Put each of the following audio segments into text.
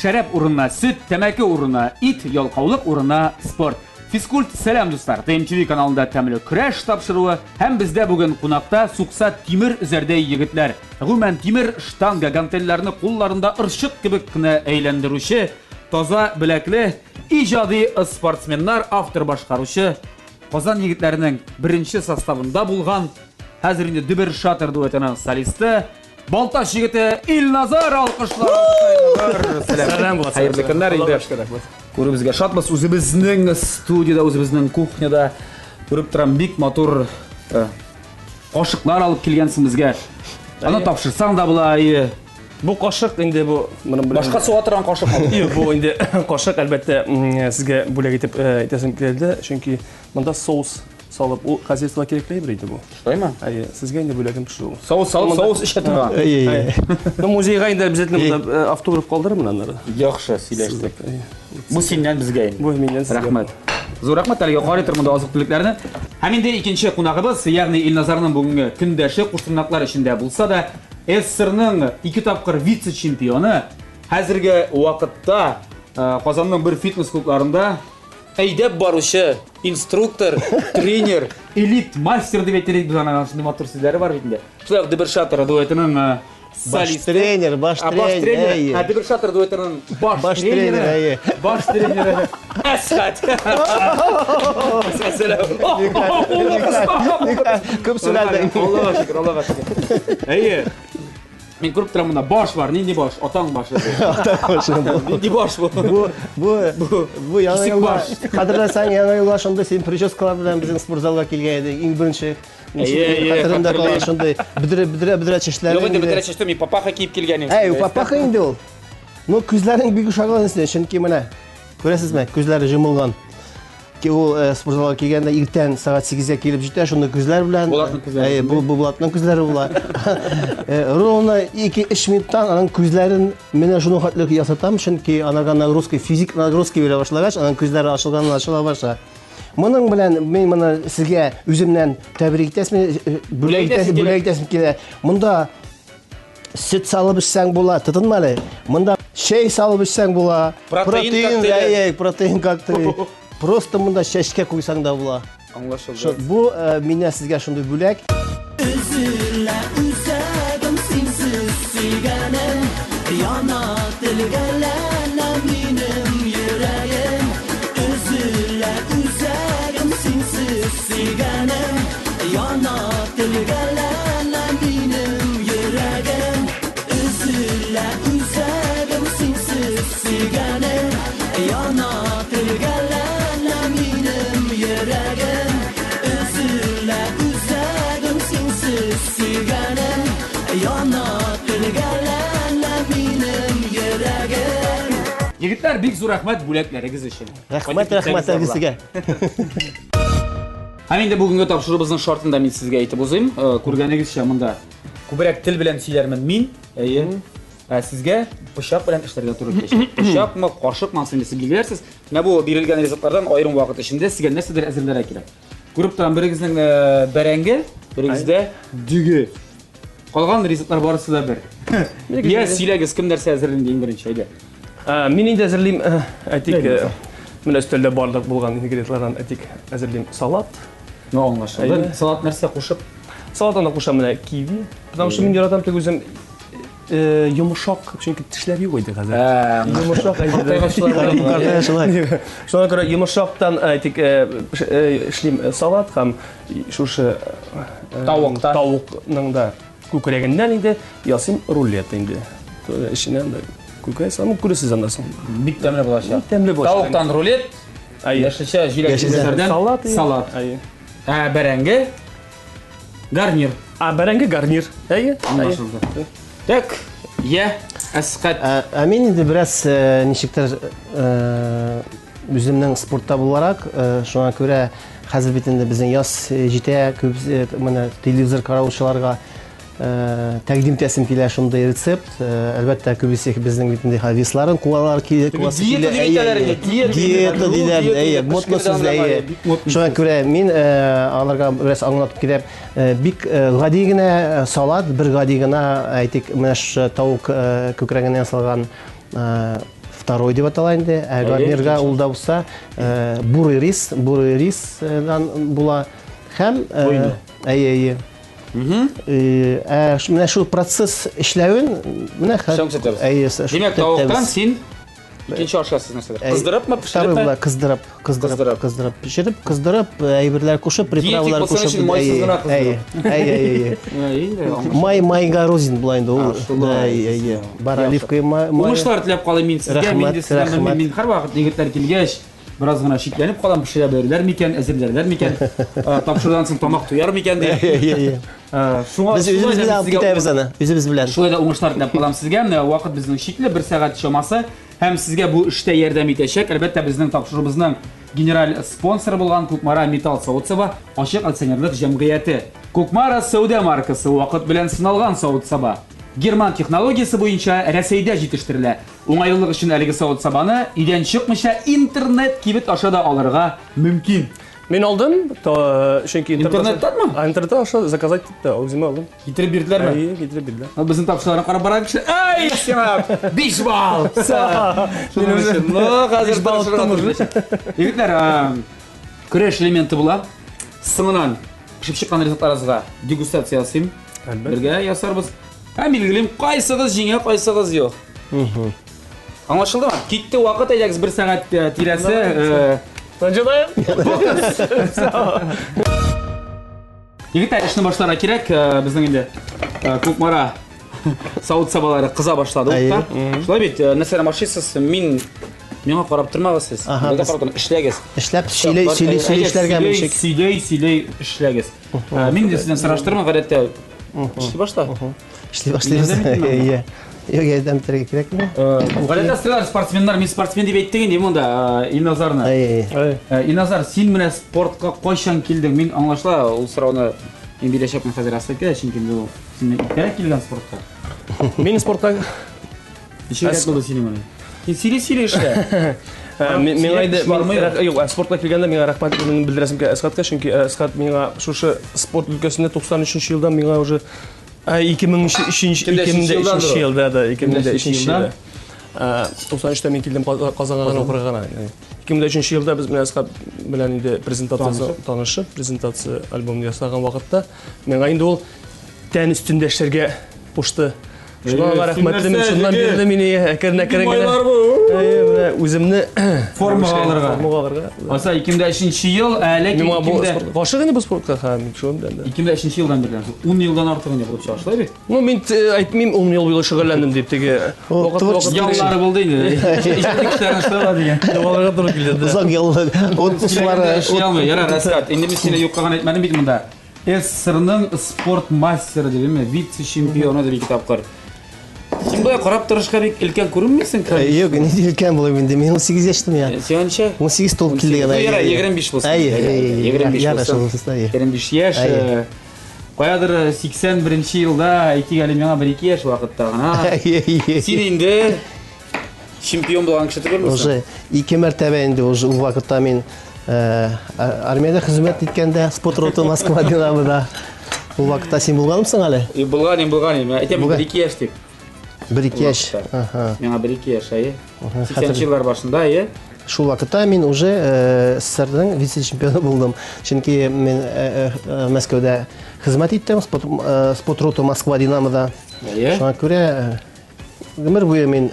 Шәраб урынына сөт, тәмәке урынына ит, ялкаулык урынына спорт. Физкульт сәлам, дуслар! ТМТВ каналында тәмле көрәш тапшыруы һәм бездә бүген кунакта сукса тимер өзәрдәй егетләр. Гомумән, тимер штанга гантельләрне кулларында ырчык кебек кенә әйләндерүче, таза беләкле, иҗади спортсменнар, автор-башкаручы, Казан егетләренең беренче составында булган, хәзер инде Дөбер Шатер дуэтының солисты, Балтач егете Илназар алкышлар. Сәлам, Булат. Хәерле көннәр инде. Күрүебезгә шатбыз. Үзебезнең студиядә, үзебезнең кухняда күреп торам, бик матур э, кашыклар алып килгәнсең безгә. Аны тапшырсаң да була, әйе. Бу кашык инде бу моның белән. Башка суга торган кашык алып. Юк, бу инде кашык әлбәттә сезгә бүләк итеп э, әйтәсем килде, чөнки монда соус салып, ул хозяйствога кирәкле әйбер иде бу. Шулаймы? Әйе, сезгә инде бүләгем шул. Соус салып, соус эчә торган. Әйе. Ну, музейга инде обязательно монда э, автограф калдырырмын аннары. Яхшы сөйләштек. Бу синнән безгә инде. Бу миннән сезгә. Рәхмәт. Зур рәхмәт әлегә карый тор монда азык-төлекләрне. Һәм инде икенче кунагыбыз, ягъни Илназарның бүгенге көндәше, куштырнаклар эчендә булса да, СССРның ике тапкыр вице-чемпионы, хәзерге вакытта э, Казанның бер фитнес клубларында әйдәп баручы инструктор, тренер, элит мастер дип әйтер идек без аны, шундый матур сүзләре бар бит инде. Шулай ук Дөбер Шатыр дуэтының э, Баш солисты. тренер, баш А, баш тренер, тренер. әйе. А, Дөбер Шатыр дуэтының баш, Баш тренеры, әйе. Баш тренеры Әсхәт. Әсхәт, сәлам. Күп сөйләдең. Аллага шөкер, Аллага шөкер. Әйе. Мин күреп торам монда баш бар. Нинди баш? Атаң башы. бу. Нинди баш бу? Бу бу бу яңа Кисек елга баш. хәтерләсәң, яңа елга шундый син прическалар белән безнең спортзалга килгән идең. Иң беренче Әйе, әйе, хәтеремдә калган хәтерлим. шундый бөдрә бөдрә бөдрә чәчләрең. Юк инде иде. бөдрә чәчле, мин папаха киеп килгән идем. Әй, папаха инде ул. Ну, күзләрең бик ошаган синең, чөнки менә күрәсезме, күзләре җомылган. Ки ул э, спортзалга килгәндә иртән сәгать 8-гә килеп җитә, шундый күзләр белән. Булатның күзләре. Әйе, бу бу Булатның күзләре була. Э, Ровно 2-3 минуттан аның күзләрен менә шуның хәтле ясатам, чөнки анарга нагрузка, физик нагрузка бирә башлагач, аның күзләре ачылганнан ачыла башлый. Моның белән мин моны сезгә үземнән тәбрик итәсем, э, бүләк итәсем, бүләк итәсем килә. Монда сөт салып эчсәң була, тотынма әле. Монда чәй салып эчсәң була. Протеин коктейле. әй, әй, протеин коктейле. Просто монда чәчкә куйсаң да була. Аңлашылды. Шу, бу э, миннән сезгә шундый бүләк. Өзелә үзәгем синсез сөйгәнем Яна телгәләнә минем йөрәгем Өзелә үзәгем синсез сөйгәнем Яна телгәләнә минем йөрәгем Өзелә үзәгем синсез сөйгәнем Яна телгәләнә минем йөрәгем Өзелә үзәгем синсез сөйгәнем Яна телгәләнә минем йөрәгем Егетләр, бик зур рәхмәт бүләкләрегез өчен. Рәхмәт, Кайтып рәхмәт китсәгез дә була. сезгә. Һәм инде бүгенге тапшыруыбызның шартын да мин сезгә әйтеп узыйм. Э, Күргәнегезчә, монда күбрәк тел белән сөйләрмен мин. Әйе. Ә сезгә пычак белән эшләргә туры киләчәк. Пычакмы, кашыкмы, ансын инде сез билгеләрсез. Менә бу бирелгән ризыклардан аерым вакыт эчендә сезгә нәрсәдер әзерләргә кирәк. Күреп торам, берегезнең э, бәрәңге, берегездә дөге. Калган ризыклар барысы да бер. Я сөйләгез, кем нәрсә әзерли инде иң беренче, әйдә. Ә, Мин инде әзерлим, э, әйтик, э, менә өстәлдә барлык булган ингредиентлардан әйтик, әзерлим салат. Ну, аңлашылды. Әйдә. Салат нәрсә кушып? Салат анда кушам менә киви, потому что мин яратам теге үзем э, йомшак, чөнки тешләр юк иде хәзер. Йомшак Картая шулай. Шуңа күрә йомшактан әйтик, э, э, эшлим э, салат һәм шушы э, Тавыктан. тавыкның да күкрәгеннән инде ясыйм рулет инде. Эченә анда күкрәк салам, күрәсез аннан соң. Бик тәмле булачак. Бик тәмле булачак. Тавыктан рулет, Әйе. яшелчә, җиләк Яшелчә. җимешләрдән Салат. Салат. Әйе. Ә бәрәңге гарнир. А бәрәңге гарнир. Әйе. Аңлашылды. Так, я Әсхәт. Ә, ә мин инде бераз э, ничектер э, үземнең спортта буларак, э, шуңа күрә хәзер бит инде безнең яз э, җитә, күп э, менә телевизор караучыларга э, тәкъдим итәсем килә шундый рецепт. Э, әлбәттә, күбесе безнең бит инде хәзер весларын куалар килә, куасы Диета килә. дип Әйе, әйтәләр инде, әйе. диета Диета диләр, диләр, диета, әйе, кыш модно көне сүз, дә әйе. аңламай, бик модный Шуңа сүз. күрә мин э, аларга бераз аңлатып китәм. Э, Бик э, гади генә э, салат, бер гади генә, әйтик, менә шушы тавык э, күкрәгеннән ясалган э, второй дип атала инде. Ә гарнирга ул да булса бурый рис, бурый рисдан була. Һәм әйе, әйе. Ә менә шул процесс эшләвен менә хәзер. Әйе, Димәк, тавыктан син икенче аш ясыйсың нәрсәдер. Кыздырыпмы, пешерепме? Була, кыздырып, кыздырып, кыздырып, пешереп, кыздырып, әйберләр кушып, приправалар кушып. Майсыз гына кыздырып. Әйе, әйе, әйе. Май майга розин була инде ул. Әйе, әйе. Бар оливковый май. Уңышлар теләп калыйм мин сезгә. Мин дә сездән мин һәрвакыт егетләр килгәч, бераз гына шикләнеп калам, пешерә белерләр микән, әзерләрләр микән, тапшырудан соң тамак туяр микән дип. Әйе, әйе. Шуңа без үзебез белән алып китәбез аны, үзебез белән. Шулай да уңышлар теләп калам сезгә. Менә вакыт безнең чикле, бер сәгать чамасы. Һәм сезгә бу эштә ярдәм итәчәк, әлбәттә, безнең тапшыруыбызның генераль спонсоры булган Кукмара Металл савыт-саба ачык акционерлык җәмгыяте. Кукмара сәүдә маркасы вакыт белән сыналган савыт-саба. Герман технологиясе буенча Рәсәйдә җитештерелә. Уңайлылык өчен әлеге савыт-сабаны өйдән чыкмыйча интернет-кибет аша да алырга мөмкин. Мин алдым, то, чөнки интернеттанмы? А, интернеттан аша заказать итеп үземә алдым. Китереп бирделәрме? Әйе, китереп бирделәр. Ну, безнең тапшыруларны карап барган кеше, ай, сиңа 5 балл. Шуның өчен, ну, хәзер тапшырырга туры киләчәк. Егетләр, көрәш элементы була. Соңыннан пешеп чыккан ризыкларыгызга дегустация ясыйм. Бергә ясарбыз. Һәм билгелим, кайсыгыз җиңә, кайсыгыз юк. Аңлашылдымы? Китте вакыт, әйдәгез бер сәгать э, тирәсе. Э, Начинаем? Егетләр, эшне башларга кирәк. Э, безнең инде Кукмара савыт сабалары кыза башлады утта. Шулай бит, нәрсәдән башлыйсыз? Мин миңа карап тормагыз сез. Миңа карап тормагыз, эшләгез. Эшләп, сөйли, сөйли, сөйли эшләргә мөмкин. Сөйли, сөйли эшләгез. Мин дә сездән сораштырмам, гадәттә. Эшли башла. Эшли башлыйбыз. Иә. Юк, ярдәм итәргә кирәкме? Гадәттә стрелар спортсменнар, мин спортсмен дип әйттең инде монда, Илназарны. Илназар, син менә спортка кайчан килдең? Мин аңлашыла, ул сорауны мин бирәчәкмен хәзер Асылкә, чөнки инде ул син иртәрәк килгән спортка. Мин спортка Ничегрәк булды синең моны? Син сөйли-сөйли эшлә. Миңа инде юк, спортка килгәндә миңа рәхмәт белдерәсем килә Әсхатка, чөнки Әсхат миңа шушы спорт өлкәсендә 93 елдан миңа уже 2003 2003 елда да, 2003 елда. 93-тә мин килдем Казанга гына укырга гына. 2003 елда без менә Әсхат белән инде презентация танышып, презентация альбомын ясаган вакытта миңа инде ул тән өстендә эшләргә кушты. Шуңа аңа рәхмәтле мин, шуннан бирле мине әкрен-әкрен генә. Әйе, менә үземне формага алырга. Формага алырга. Аса 2003 ел, ә ләкин Миңа бу спорт гашык инде бу спортка, һәм шуны белән дә. 2003 елдан бирле. 10 елдан артык инде булып чыга, шулай бит? Ну, мин әйтмим, 10 ел буе шөгыльләндем дип, теге вакыт яллары булды инде. Иҗади кешеләрнең шулай дигән. Ялларга туры килде. Озак еллар отпусклары. Эшли алмый. Ярар, Әсхәт, инде мин сине юкка гына әйтмәдем бит монда. СССРның спорт мастеры дип, әйме, вице-чемпионы дип ике тапкыр. Син болай карап торышка бик өлкән күренмисең, конечно. Юк, нинди өлкән булыйм инде. Мин 18 яшьтем я. Сиңа ничә? 18 тулып килде генә. Ну, ярар, 25 булсын. Әйе, әйе, 25 булсын. 25 яшь. Каядыр 81 елда, әйтик әле миңа 1-2 яшь вакытта гына. Син инде Чемпион булган кеше түгелме? Уже ике мәртәбә инде уже ул вакытта мин э, армиядә хезмәт иткәндә спорт роты Москва Динамода. Ул вакытта син булганмысың әле? И булган, инде булган. Инде. Әйтәм, бер ике яшь дип. Бер ике яшь. Ага. Миңа бер ике яшь, әйе. 80 еллар башында, әйе. Шул вакытта мин уже э, СССРның вице-чемпионы булдым. Чөнки мин э, Мәскәүдә хезмәт иттем, спорт, спорт роты Москва Динамода. Әйе. Шуңа күрә Гомер буе мин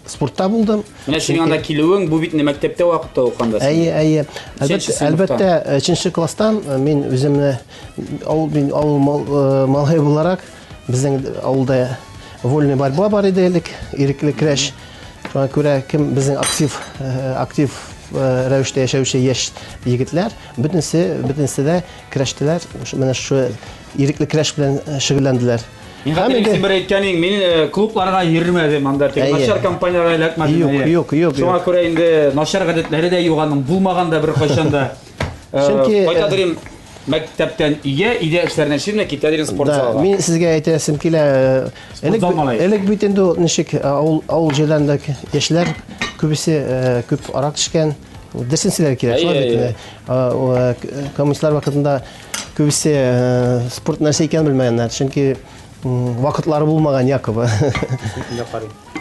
спортта булдым. Менә синең анда килүең, бу бит инде мәктәптә вакытта укыганда. Әйе, әйе. Әлбәттә, әлбәттә, өченче класстан мин үземне авыл мин авыл малае буларак безнең авылда вольный борьба бар иде элек, ирекле көрәш. Шуңа күрә кем безнең актив актив рәвештә яшәүче яшь егетләр, бөтенесе, бөтенесе дә көрәштеләр, менә шушы ирекле көрәш белән шөгыльләнделәр. Мин хәтерлим, син бер әйткәнең, мин э, клубларга йөрмәдем анда, теге начар компанияләргә эләкмәдем. Юк, юк, юк. Шуңа күрә инде начар гадәтләре дә юк аның, булмаган да беркайчан да. Э, Чөнки кайта дөрим мәктәптән өйгә, өйдә эшләрен эшлим дә китә дөрим спорт залга. Мин сезгә әйтәсем килә, э, элек элек бит инде ничек авыл авыл җирләрендә яшьләр күбесе күп арак эчкән. Дөресен сөйләргә кирәк, шулай бит. Коммунистлар вакытында Күбесе спорт нәрсә икәнен белмәгәннәр. Чөнки Вакытлары булмаган якобы.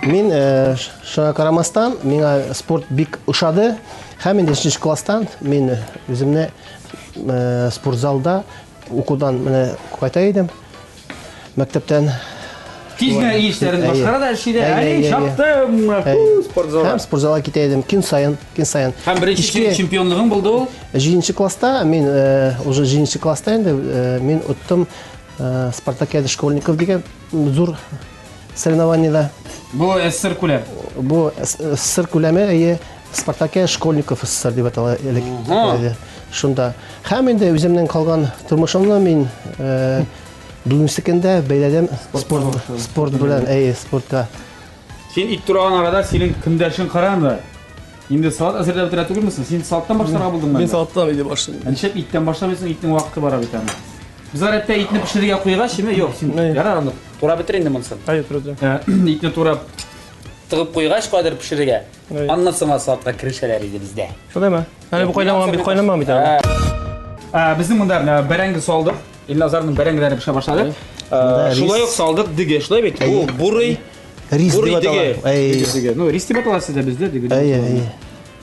Мин шуңа карамастан, миңа спорт бик ошады. Һәм инде 3 класстан мин үземне спортзалда укудан менә кайта идем. Мәктәптән. Тиз генә өй эшләрен башкара да эшли дә. Әй, чаптым, спортзалга. Һәм спортзалга китә идем көн саен, көн саен. Һәм беренче чемпионлыгың булды ул? 7 класста мин уже 7 класста инде мин оттым Спартакиада школьников дигән зур соревнованиеда. Бу СССР күләм. Бу СССР күләме, әйе, Спартакиада школьников СССР дип атала элек. Шунда. Һәм инде үземнең калган тормышымны мин бүгенге көндә бәйләдем спорт белән, әйе, спортка. Син ит тураган арада синең көндәшең караңгы. Инде салат әзерләп бетерә түгелмесең? Син салаттан башларга булдыңмы? Мин салаттан инде башлыйм. Ә нишләп иттән башламыйсың? Итнең вакыты бара бит аны. Без гадәттә итне пешерергә куйгач, име? Юк, син ярар аны турап бетер инде монысын. Әйе, турап. Итне турап тыгып куйгач, кадер пешерергә. Аннан соң салатка керешәләр иде бездә. Шулаймы? Әле бу кайнамаган бит, кайнамаган бит әле. Безнең монда бәрәңге салдык. Илназарның бәрәңгеләре пешә башлады. Шулай ук салдык дөге, шулай бит? Бу бурый. Рис дип атала. Әй. Ну, рис дип атала сездә бездә дөге. Әй, әй.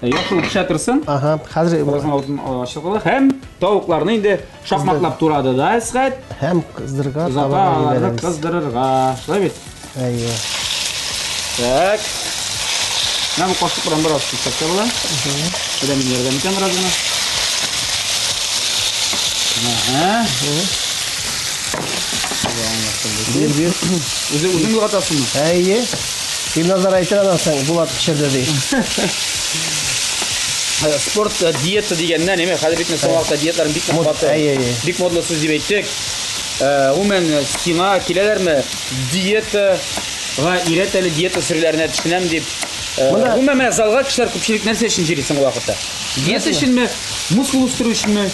Яхшы пешә торсын. Ага, хәзер бераздан утын ачыклы һәм тавыкларны инде шакмаклап турады да Әсхәт. Һәм кыздырырга табага җибәрәбез. Кыздырырга. Шулай бит? Әйе. Так. Менә бу кашык белән бераз кисәк тә була. Белән мин ярдәм итәм бераз гына. Ага. Бир, бир. Үзе үзең болгатасыңмы? Әйе. Илназар әйтер аннан соң, Булат пешерде ди. Спорт диета дигәннән, әйме, хәзер бит соңгы вакытта диеталар бик нык каты. Әйе, әйе. Бик модлы сүз дип әйттек. Гомумән, сиңа киләләрме диетага өйрәт әле, диета серләренә төшенәм дип. Гомумән, менә залга кешеләр күпчелек нәрсә өчен йөри соңгы вакытта? Диета өченме, мускул үстерү өченме?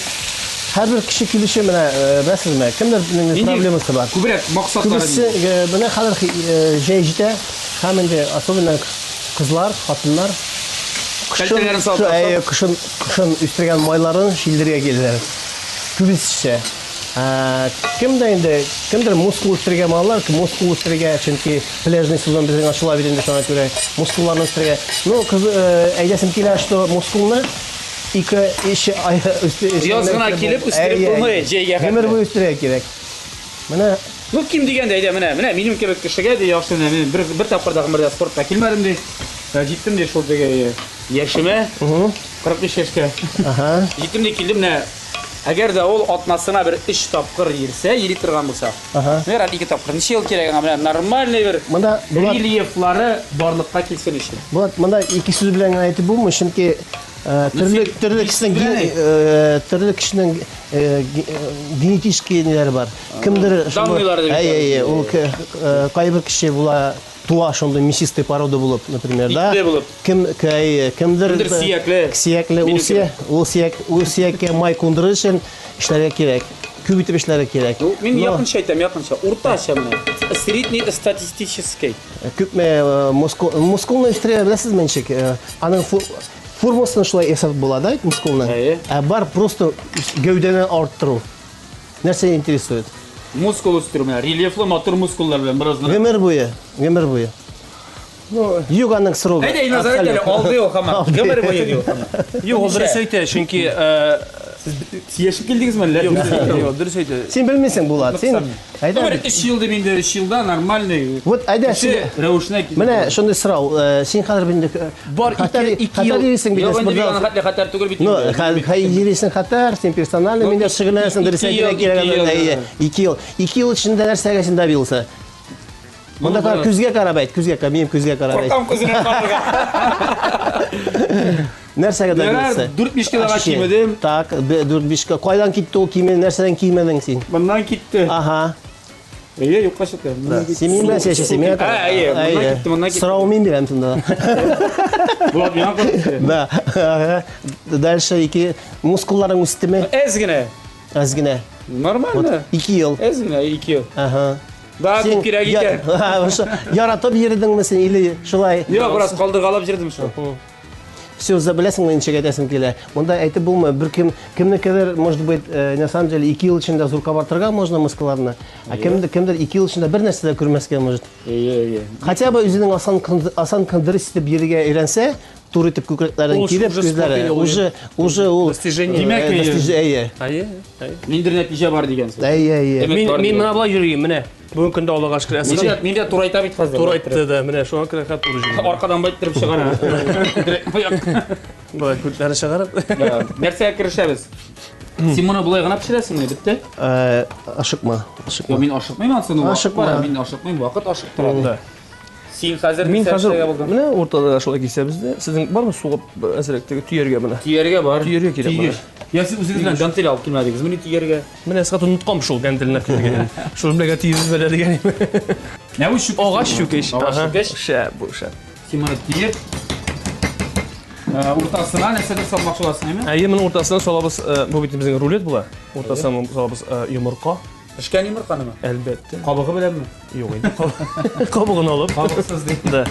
Һәрбер кеше килеше менә, беләсезме, кемдер проблемасы бар. Күбрәк максатлары. Күбесе менә хәзер җәй җитә, һәм инде особенно кызлар, хатыннар кышын, кышын үстергән майларын шилдергә киләләр. Күбесенчә. Кемдә инде, кемдер мускул үстерергә малалар, мускул үстерергә, чөнки пляжный сезон безнең ачыла бит инде, шуңа күрә мускулларны үстерергә. Ну, кыз, әйтәсем килә, что мускулны 2-3 ай Яз гына килеп үстереп булмый, җәйгә хәтле. Гомер буе үстерергә кирәк. Менә Ну, ким дигәндә, әйдә, менә, менә минем кебек кешегә ди, яхшы, менә мин бер, бер тапкыр да гомердә спортка килмәдем ди. Җиттем ди шул теге яшемә, 45 яшькә. Ага. Җиттем ди, килдем менә. Әгәр дә ул атнасына бер 3 тапкыр йөрсә, йөри торган булса. Ага. Менә 2 тапкыр. Ничә ел кирәк аңа менә нормальный бер Монда Булат рельефлары барлыкка килсен өчен. Булат, монда ике сүз белән генә әйтеп булмый, чөнки төрле төрле кешенең төрле кешенең генетический ниләре бар. Кемдер Данныйлары дип Әй, әй, ул кайбер кеше була туа шундый мясистой порода булып, например, да? Итле булып. Кем, кәй, кемдер Кемдер сөякле. Сөякле, ул Минем сөяк, ул сөяк, ул сөяккә май кундырыр өчен эшләргә кирәк. Күп итеп эшләргә кирәк. Ну, мин Но якынча әйтәм, якынча, уртача менә. Средний статистический. Күпме мускул, мускулны үстерә беләсезме ничек? Аның формасын шулай ясап була, да, мускулны? Әйе. Ә бар просто гәүдәне арттыру. Нәрсә интересует? Мускул үстерү менә, рельефлы матур мускуллар белән бераз гына. Гомер буе, гомер буе. Юк аның срогы. Әйдә, Илназар әйт әле, алды ул һаман. Гомер буе ди ул һаман. Юк, ул дөрес әйтә, чөнки Сөйләшеп килдегезме әллә? Юк, дөрес әйтә. Син белмисең, Булат. Син әйдә. Бер 3 ел дип инде 3 елда нормальный. Вот әйдә Кеше син рәвешенә килде. Менә шундый сорау, син хәзер инде Бар хәтәр ике хәтәр ел. йөрисең бит Юк, инде бик спортзал. аны хәтле хәтәр түгел бит Ну, инде. хәй йөрисең хәтәр, син персонально Ну, миндә шөгыльләнәсең, дөрес ике ел, әйтергә кирәк. ике ел, Әйе, 2 ел. 2 ел эчендә нәрсәгә син добился? Монда Ну, кара, күзгә карап әйт, күзгә карап, минем күзгә карап әйт. Куркам күзенә карарга. Нәрсәгә Ярар, добился? 4-5 килога Ощущение. кимедем. Так, 4-5 кило. Кайдан китте ул киме, нәрсәдән кимедең син? Моннан китте. Ага. Әйе, юкка чыкты. Моннан китте. Син минем белән сөйләшәсең, миңа карап. Ә, әйе, моннан Әйе. китте, моннан китте. Сорау мин бирәм шунда. Булат миңа карап. Да. Ага. Дальше ике мускулларың үстеме? Әз генә. Әз генә. Нормально. 2 ел. Әз генә 2 ел. Ага. Да, күп кирәк икән. Яратып йөрдеңме син или шулай? Юк, бераз калдыргалап йөрдем шул. Все, беләсеңме, ничек әйтәсем килә. Монда әйтеп булмый, бер кем кемнекедер, может быть, на самом деле 2 ел эчендә зур кабартырга можно мускулларны, а кемдер кемдер 2 ел эчендә бер нәрсә дә күрмәскә может. Әйе, әйе. Хотя бы үзенең асан асан дөрес итеп йөрергә өйрәнсә, туры итеп күкрәкләрен Ул киреп, уже спорт күзләре, инде ул. уже уже ул Достижение. Димәк, э, достижение, әйе. Әйе, әйе. Ниндидер нәтиҗә бар дигән сүз. Әйе, әйе. Димәк, Мин бар мин дигән. менә болай йөрим, менә. Бүгенге көндә Аллага шөкер, Мин Әсхәт дә, мин дә турайта бит хәзер. турайтты да, менә шуңа күрә хәт туры йөрим. Аркадан байттереп чыгара. Болай күтләрен чыгарып. Нәрсәгә керешәбез? Син моны болай гына пешерәсеңме, бетте? Э, Ашыкма, ашыкма. Yo, мин ашыкмыйм ансын, вакыт Ашыкма. бара, мин ашыкмыйм, вакыт ашыктыра. Да. Син хәзер Мин нәрсә хәзер эшләргә булдың? менә уртада шулай кисәбез дә. Сезнең бармы сугып әзрәк теге төяргә менә? Төяргә бар. Төяргә кирәк Төйгеч. Я сез үзегез белән гантель алып килмәдегез, мени төяргә? Менә Әсхәт оныткан шул гантельне килгән. Шул белән төйебез белә дигән. Менә бу чүкеч. Агач чүкеч. Агач Ага. чүкеч. Шәп бу, шәп. Син моны төеп, уртасына нәрсәдер салмакчы буласың, әйме? Әйе, моның уртасына салабыз, бу бит безнең рулет була. Уртасына салабыз йомырка, Пешкән йомырканымы? әлбәттә. Кабыгы беләнме? Юк инде. Кабыгын алып. Кабыксыз ди. Да.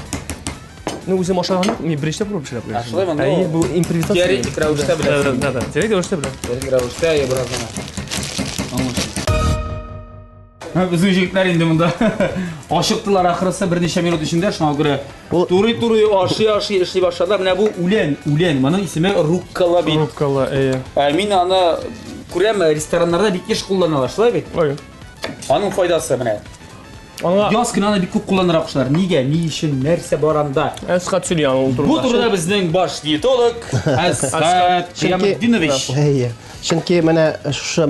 Ну, үзем ашаган юк, мин беренче тапкыр пешереп Ә, шулаймы? Ну, Әйе, бу импровизация. теоретик рәвештә беләсең. Да, да, да, теоретик рәвештә беләм. Теоретик рәвештә я бераз гына. Аңлашылды. Безнең җегетләр инде монда ашыктылар ахрысы берничә минут эчендә, шуңа күрә турый-турый ашый-ашый эшли башладылар. Менә бу үлән, үлән, моның исеме руккола бит. Руккола, әйе. Ә, мин аны күрәм, рестораннарда бик еш кулланалар, шулай бит? Ой. Аның файдасы менә. Аңа Яз көне аны бик күп кулланырга кушалар. Нигә, ни өчен, нәрсә бар анда? Әсхәт сөйли аның Бу турында. турыда безнең баш диетолог Әсхәт Кыяметдинович. Әйе. Чөнки менә шушы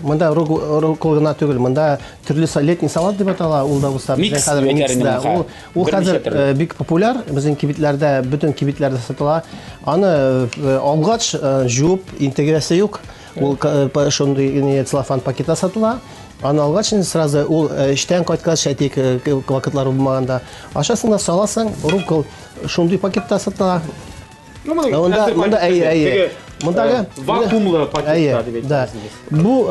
монда руккола гына түгел, монда төрле летний салат дип атала, ул да булса Микс безнең хәзер дип микс, әйтәр да. инде Ул ул Берничә хәзер төрле. бик популяр, безнең кибетләрдә, бөтен кибетләрдә сатыла. Аны алгач, жуып, интеграция юк. Ул шундый не целлофан пакетта сатыла. Аны алгач инде сразу ул эштән кайткач, әйтик, вакытлар булмаганда, ашасың да саласың, руккол шундый пакетта сатыла. Ну, моны Монда, әзер монда, пакетта әйе, әйе. теге, Мондагы вакуумлы пакетта Әйе, дип да. әйтәбез. Бу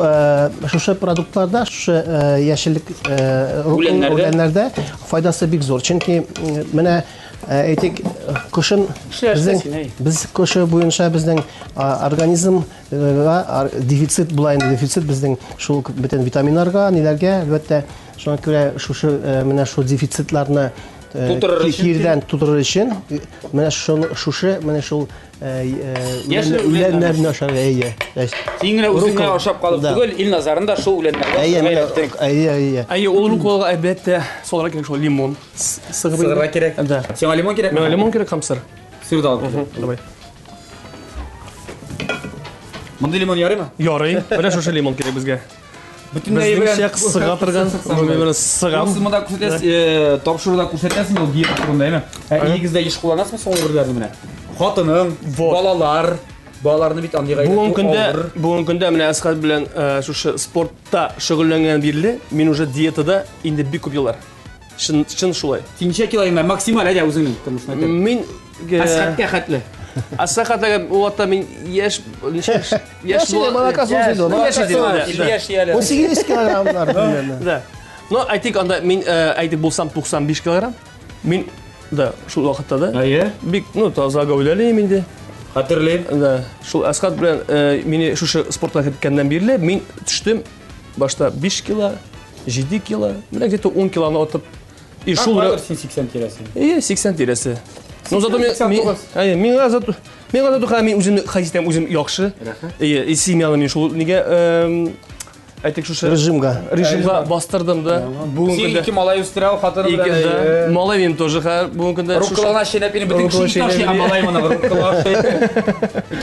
шушы продуктларда, шушы яшеллек Үләннәрдә? үләннәрдә файдасы бик зур. Чөнки менә әйтик, кышын Эшлә, эшлә безнең син, әй. без кышы буенча безнең организмга дефицит була инде, дефицит безнең шул бөтен витаминнарга, ниләргә, әлбәттә, шуңа күрә шушы менә шул дефицитларны Тутырыр өчен. кирдән тутырыр өчен менә шуны шушы менә шул Яшел үләннәрне ашарга, әйе. Син генә үзең генә Руккола. ашап калып Да. түгел, Илназарын да шул үләннәргә Әйе, ашарга менә, өйрәттең. әйе, әйе. Әйе, ул рукколага әлбәттә салырга кирәк шул лимон. Сыгып. Сырга кирәк. Да. Сиңа лимон кирәкме? Миңа лимон кирәк һәм сыр. Сыр да алып кил. Давай. Мондый лимон ярыймы? Ярый. Менә шушы лимон кирәк безгә. Бөтенләй Безнеңчә сыга торган, менә сыгам. Сез монда күрсәтәсез, тапшыруда күрсәтәсез ул диета турында, әйме? Ә өегездә еш кулланасызмы соң ул берләрне менә? Хатының, Вот. балалар, балаларны бит андыйга Бүгенге өйрәтү көндә, авыр. бүгенге көндә менә Әсхәт белән шушы спортта шөгыльләнгән бирле, мин уже диетада инде бик күп еллар. Чын, чын шулай. Син ничә кило инде? Максималь әйдә үзеңнең тормышыңа әйтәм. Мин Әсхәткә хәтле. Әсхәт ул вакытта мин яшь, ничә яшь? Яшь иде, була- малакасос иде, Яшь, яшь иде, малакасос. да, да. Яшь әле. 18 килограммнар примерно. Да. Но әйтик анда мин әйтик булсам 95 килограмм. Мин да шул вакытта да Әйе. бик, ну, таза гәүдәле идем инде. Хәтерлим. Да, шул Әсхәт белән мине шушы спортка керткәннән бирле мин төштем башта 5 кило, 7 кило, менә где-то 10 килоны атып. И шул Шул син 80 тирәсе. Е, 80 тирәсе. Но зато мин, 89. әйе, миңа зато миңа зато хәзер мин үземне хәс итәм, үзем яхшы. Әйе, и семьяны мин шул нигә әйтик шушы Режимга. режимга бастырдым да. Бүгенге Син көндә ике малай үстерә, хатыны ике белән. да. Малай минем тоже хәзер бүгенге көндә шушы- Рукколаны чәйнәп инде бөтен Руккола кеше ит ашый, чәйнәп ә малай моны руккола ашый.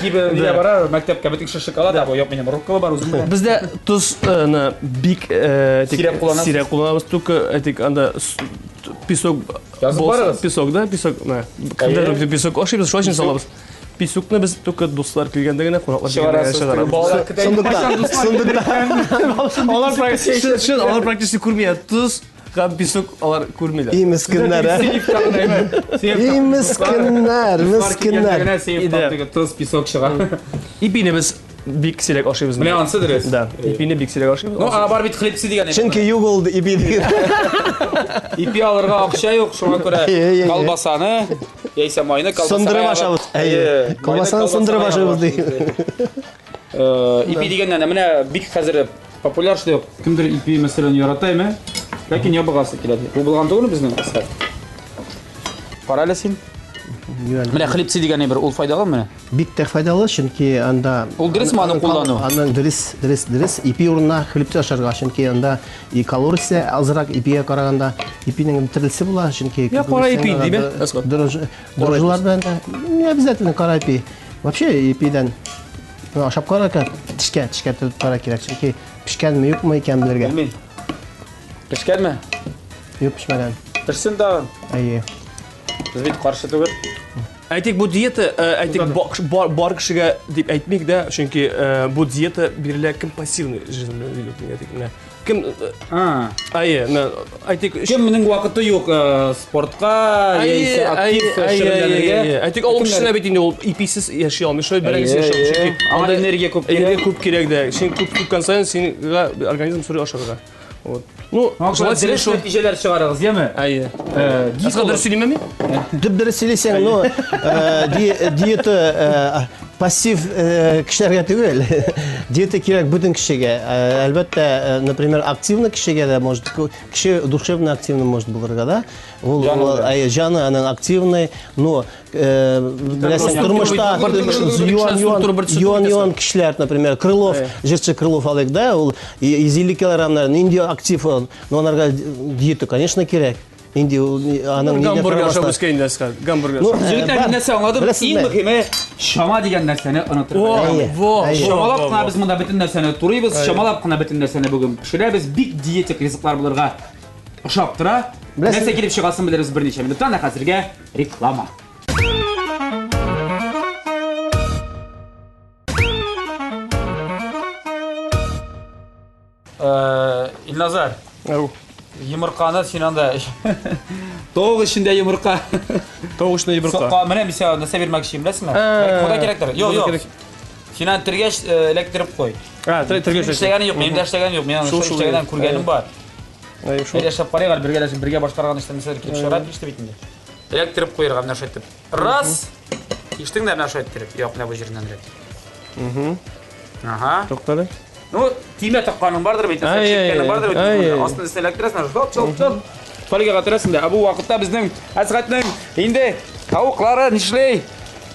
Кибе нигә бара, мәктәпкә бөтен кеше шоколад, ә бу юк минем руккола бар үзем белән. Бездә тозны бик әйтик, Сирәк кулланасыз. Сирәк кулланабыз. Только әйтик анда песок Язып булса- барыгыз. Песок, да, песок. Менә. Кемдер песок ашыйбыз, шулай өчен салабыз. Песокны без только дуслар килгәндә генә, кунаклар килгәндә генә Чыгарасыз. чыгарабыз. Балалар көтә. Сундукта. Сундукта. Алар практически, чын, алар практически күрми. Тоз һәм песок алар күрмиләр. И мескеннәр, ә? И мескеннәр, мескеннәр. Иде. Тоз, песок чыга. Ипине без бик сирәк ашыйбыз. Менә ансы дөрес. Да, ипине бик сирәк ашыйбыз. Ну, ана бар бит хлебцы дигән. Чөнки юк ул ипи дигән. Ипи алырга акча юк, шуңа күрә Әйе, әйе, әйе. колбасаны, Яисә майны колбасага Сындырып ашабыз. Әйе. Колбасаны сындырып ашабыз ди. Ипи дигәннән, менә бик хәзер популяр шулай ук. Кемдер ипи мәсәлән ярата име? Ләкин ябыгасы килә. Бу булган түгелме безнең Әсхәт? Кара әле син. Менә хлебцы дигән әйбер, ул файдалымы менә? Бик тә файдалы, чөнки анда Ул дөресме аны куллану? Аның дөрес, дөрес, дөрес. Ипи урынына хлебцы ашарга, чөнки анда и калориясе азрак ипигә караганда ипинең төрлесе була, чөнки Я кара ипи диме? Дрожжелар белән дә не обязательно кара ипи. Вообще ипидән ашап карарга, тешкә, тешкә төреп кара кирәк, чөнки пешкәнме, юкмы икән белергә. Белмим. Пешкәнме? Юк, пешмәгән. Пешсен тагын. Әйе. Без бит каршы түгел. Әйтик, бу диета, әйтик, бар кешегә дип әйтмик дә, чөнки бу диета бирелә кем пассивный жизнь белән ведет, әйтик, менә. Кем, әйе, менә, әйтик, Кемнең вакыты юк спортка, яисә актив шөгыльләнергә. Әйтик, авыл кешесенә бит инде ул иписез яши алмый, шулай бәрәңгесез яши алмый, чөнки анда энергия күп кирәк. Энергия күп кирәк дә. Син күп түккән саен сиңа организм сорый ашарга. Вот. Ну, желательно шул нәтиҗәләр чыгарыгыз, яме? Әйе. Әсгать, дөрес сөйлиме мин? Дөп дөрес сөйлисең, но диета пассив кешеләргә түгел. Диета кирәк бөтен кешегә. Әлбәттә, например, активный кешегә дә может, кеше душевно активный может булырга да. Ул җаны аның активный, но беләсең, тормышта юан-юан кешеләр, например, Крылов, җырчы Крылов алыйк, да, ул 150 килограммнар, нинди актив ул, но анарга диета, конечно, кирәк. Инде ул аның нигә гамбургер ашап үскән инде Әсхәт, гамбургер. Ну, җегетләр, мин нәрсә аңладым? Иң мөһиме чама дигән нәрсәне онытырга. Чамалап кына без монда бөтен нәрсәне турыйбыз, чамалап кына бөтен нәрсәне бүген пешерәбез. Бик диетик ризыклар булырга ошап тора. Нәрсә килеп чыгасын белербез берничә минуттан, ә хәзергә реклама. Илназар. Ау. Йомырканы син анда. Тавык эчендә йомырка. Тавык эчендә йомырка. Сокка менә мин сиңа нәрсә бирмәкче беләсеңме? Монда кирәктер. Юк, юк. Син аны тергәч эләктереп куй. А, тергәч. Эшләгәне юк, минем дә эшләгән юк. Мин аны эшләгәннән күргәнем бар. Әйе, шул. Әйдә эшләп карыйк әле, бергәләшеп бергә башкарган эштә нәрсәләр килеп чыгара тиеште бит инде. Эләктереп куерга менә шулай итеп. Раз! Иштең дә менә шулай иттереп. Юк, менә бу җиреннән эләк. Угу. Ага. Туктале. Ну, тимә такканың бардыр бит, чиккәнең бардыр бит. Астын өстенә эләктерәсең, шоп, шоп, шоп. Фольгага төрәсең дә. Ә бу вакытта безнең Әсгатнең инде тавыклары нишли?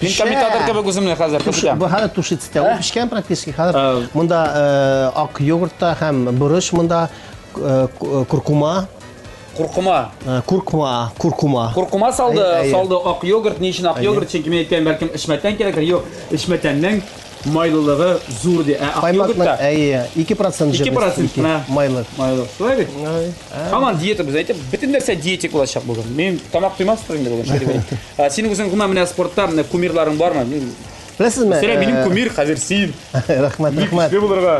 Мин комментатор кебек үземне хәзер тотам. Бу хәзер тушиться итә. Ул пешкән практически хәзер. Монда ак йогурт та һәм борыч монда куркума. Куркума. Куркума, куркума. Куркума салды, салды ак йогурт. Ни өчен ак йогурт? Чөнки мин әйткән, бәлкем эчмәтән кирәктер. Юк, эчмәтәннең майлылыгы зур ди. Ә ак йогуртта әйе, 2% 2% менә майлы. Майлы. Шулай бит? Һаман диета без әйтеп, бөтен нәрсә диетик булачак бүген. Мин тамак туймастыр инде бүген, шулай дип. Синең үзең гомумән менә спортта менә кумирларың бармы? Беләсезме? Мәсәлән, минем кумир хәзер син. Рәхмәт, рәхмәт. Көчле булырга.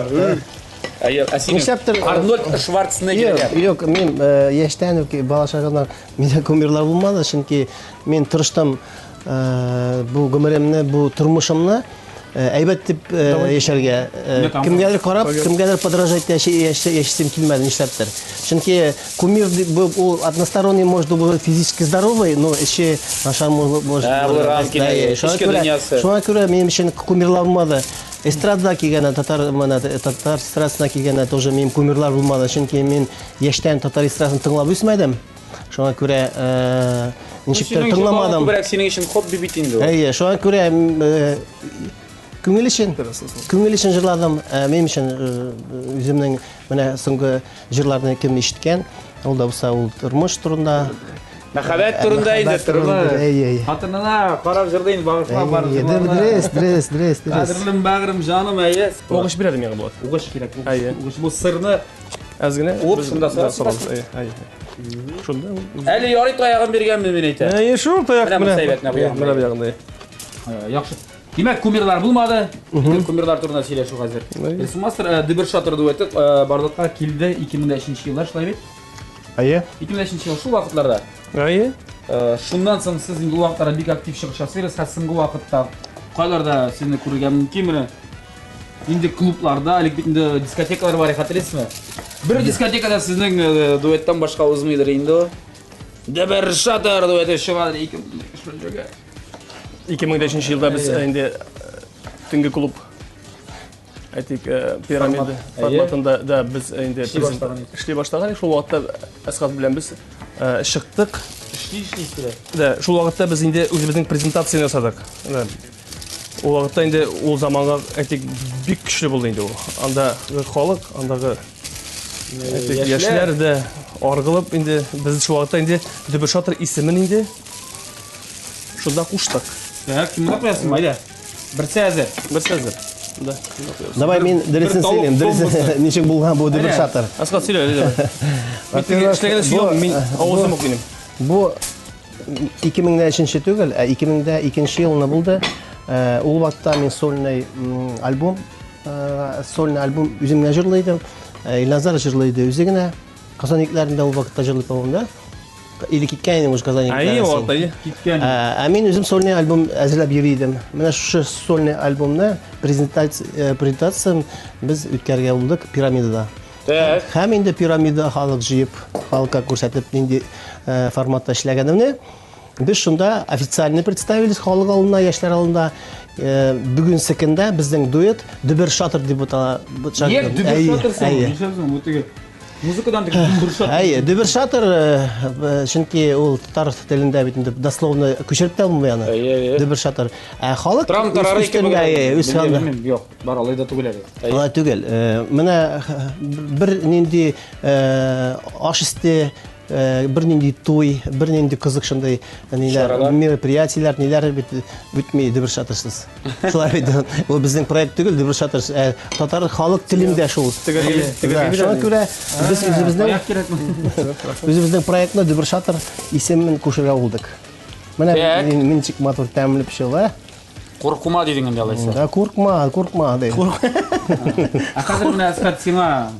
Әйе, ә синең Нишләптер, Арнольд Шварценеггер. Юк, юк, мин яшьтән үк бала чагымнан миндә кумирлар булмады, чөнки мин тырыштым бу гомеремне, бу тормышымны әйбәт дип яшәргә. Кемгәдер карап, кемгәдер подражать яшисем килмәде, нишләптер. Чөнки кумир бу ул односторонний может быть физически здоровый, но эше начар может быть. Шуңа күрә минем өчен кумирлар булмады. Эстрадада килгәндә, татар, менә, татар эстрадасына килгәндә тоже минем кумирлар булмады, чөнки мин яшьтән татар эстрадасын тыңлап үсмәдем. Шуңа күрә, ничектер тыңламадым. Күбрәк синең өчен хобби бит инде ул. Әйе, шуңа күрә күңел өчен, күңел өчен җырладым. Минем өчен үземнең менә соңгы җырларны кем ишеткән, ул да булса ул тормыш турында. Мәхәббәт турында инде, тормыш. Әйе, әйе. Хатынына карап җырлый инде, багышлап барып җырларына. Дөрес, дөрес, дөрес, дөрес. Кадерлем, бәгырем, җаным, әйе. Угыч бирәде миңа Булат. Угыч кирәк, угыч. Угыч бу сырны әз генә уып шунда салабыз. Әйе, әйе. Шунда. Әле ярый таягын биргәнмен мин әйтә. Әйе, шул таяк менә. Менә бу ягында. Яхшы. Димәк, кумирлар булмады. Кумирлар турында сөйләшү хәзер. Рисмастер Дөбер Шатыр дуэты барлыкка килде 2003 елда, шулай бит? Әйе. 2003 ел шул вакытларда. Әйе. Шуннан соң сез инде ул вакытларда бик актив чыгыш ясыйсыз, һәм соңгы вакытта кайларда сезне күрергә мөмкин менә? Инде клубларда, элек бит инде дискотекалар бар, хәтерлисезме? Бер дискотекада сезнең дуэттан башка узмыйдыр инде. Дөбер шатыр дип әйтеп чыга 2003 елда без инде төнге клуб әйтик, пирамида форматында да без инде эшли башлаган идек. Шул вакытта Әсхат белән без чыктык. Эшли-эшли. Да, шул вакытта без инде үзебезнең презентацияне ясадык. Ул вакытта инде ул заманга әйтик бик көчле булды инде ул. Андагы халык, андагы әйтик, яшьләр дә аргылып инде без шул вакытта инде Дөбер шатыр исемен инде шунда куштык. Так, кем куясың, әйдә. Берсе әзер. Берсе әзер. Да. Давай мин дөресен сөйлим. Дөресен ничек булган бу дөбер шатыр. Асхат сөйлә, әйдә. Мин теге эшләгәндә сөйләм, мин авызым ук минем. Бу 2003 түгел, ә 2002 елны булды. Ул вакытта мин сольный альбом, сольный альбом үзем генә җырлый идем. Илназар җырлый иде үзе генә. Казан егетләрендә ул вакытта җырлый, по-моему, да? Или киткән идем уже Казан егетләренә. Әйе, вакытта, әйе. Киткән. Ә мин үзем сольный альбом әзерләп йөри идем. Менә шушы сольный альбомны презентация, презентациян без үткәрергә булдык Пирамидада. Так. Һәм инде Пирамида халык җыеп, халыкка күрсәтеп нинди форматта эшләгәнемне без шунда официально представились халык алдында, яшьләр алдында. Бүгенге көндә безнең дуэт Дөбер шатыр дип атала. Нияк дөбер шатыр соң? Нишләп соң? Бу теге музыкадан теге дөбер шатыр. Әйе, дөбер шатыр, чөнки ул татар телендә бит инде дословно күчереп тә булмый аны. Дөбер шатыр. Ә халык Трам тарары үз әйе, үз белмим, юк, бар алай да түгел әле. Алай түгел. Менә бер нинди аш өсте, бер нинди туй, бер нинди кызык шундый ниләр, мероприятиеләр, ниләр бит үтми дөбер шатырсыз. Шулай бит. Ул безнең проект түгел, дөбер шатыр, татар халык телендә шул. Шуңа күрә без үзебезнең проектны дөбер шатыр исемен кушырга булдык. Менә мин ничек матур тәмле пешерә. Куркума дидең инде алайса. Да, куркма, куркма ди. Ә хәзер менә Әсхәт сиңа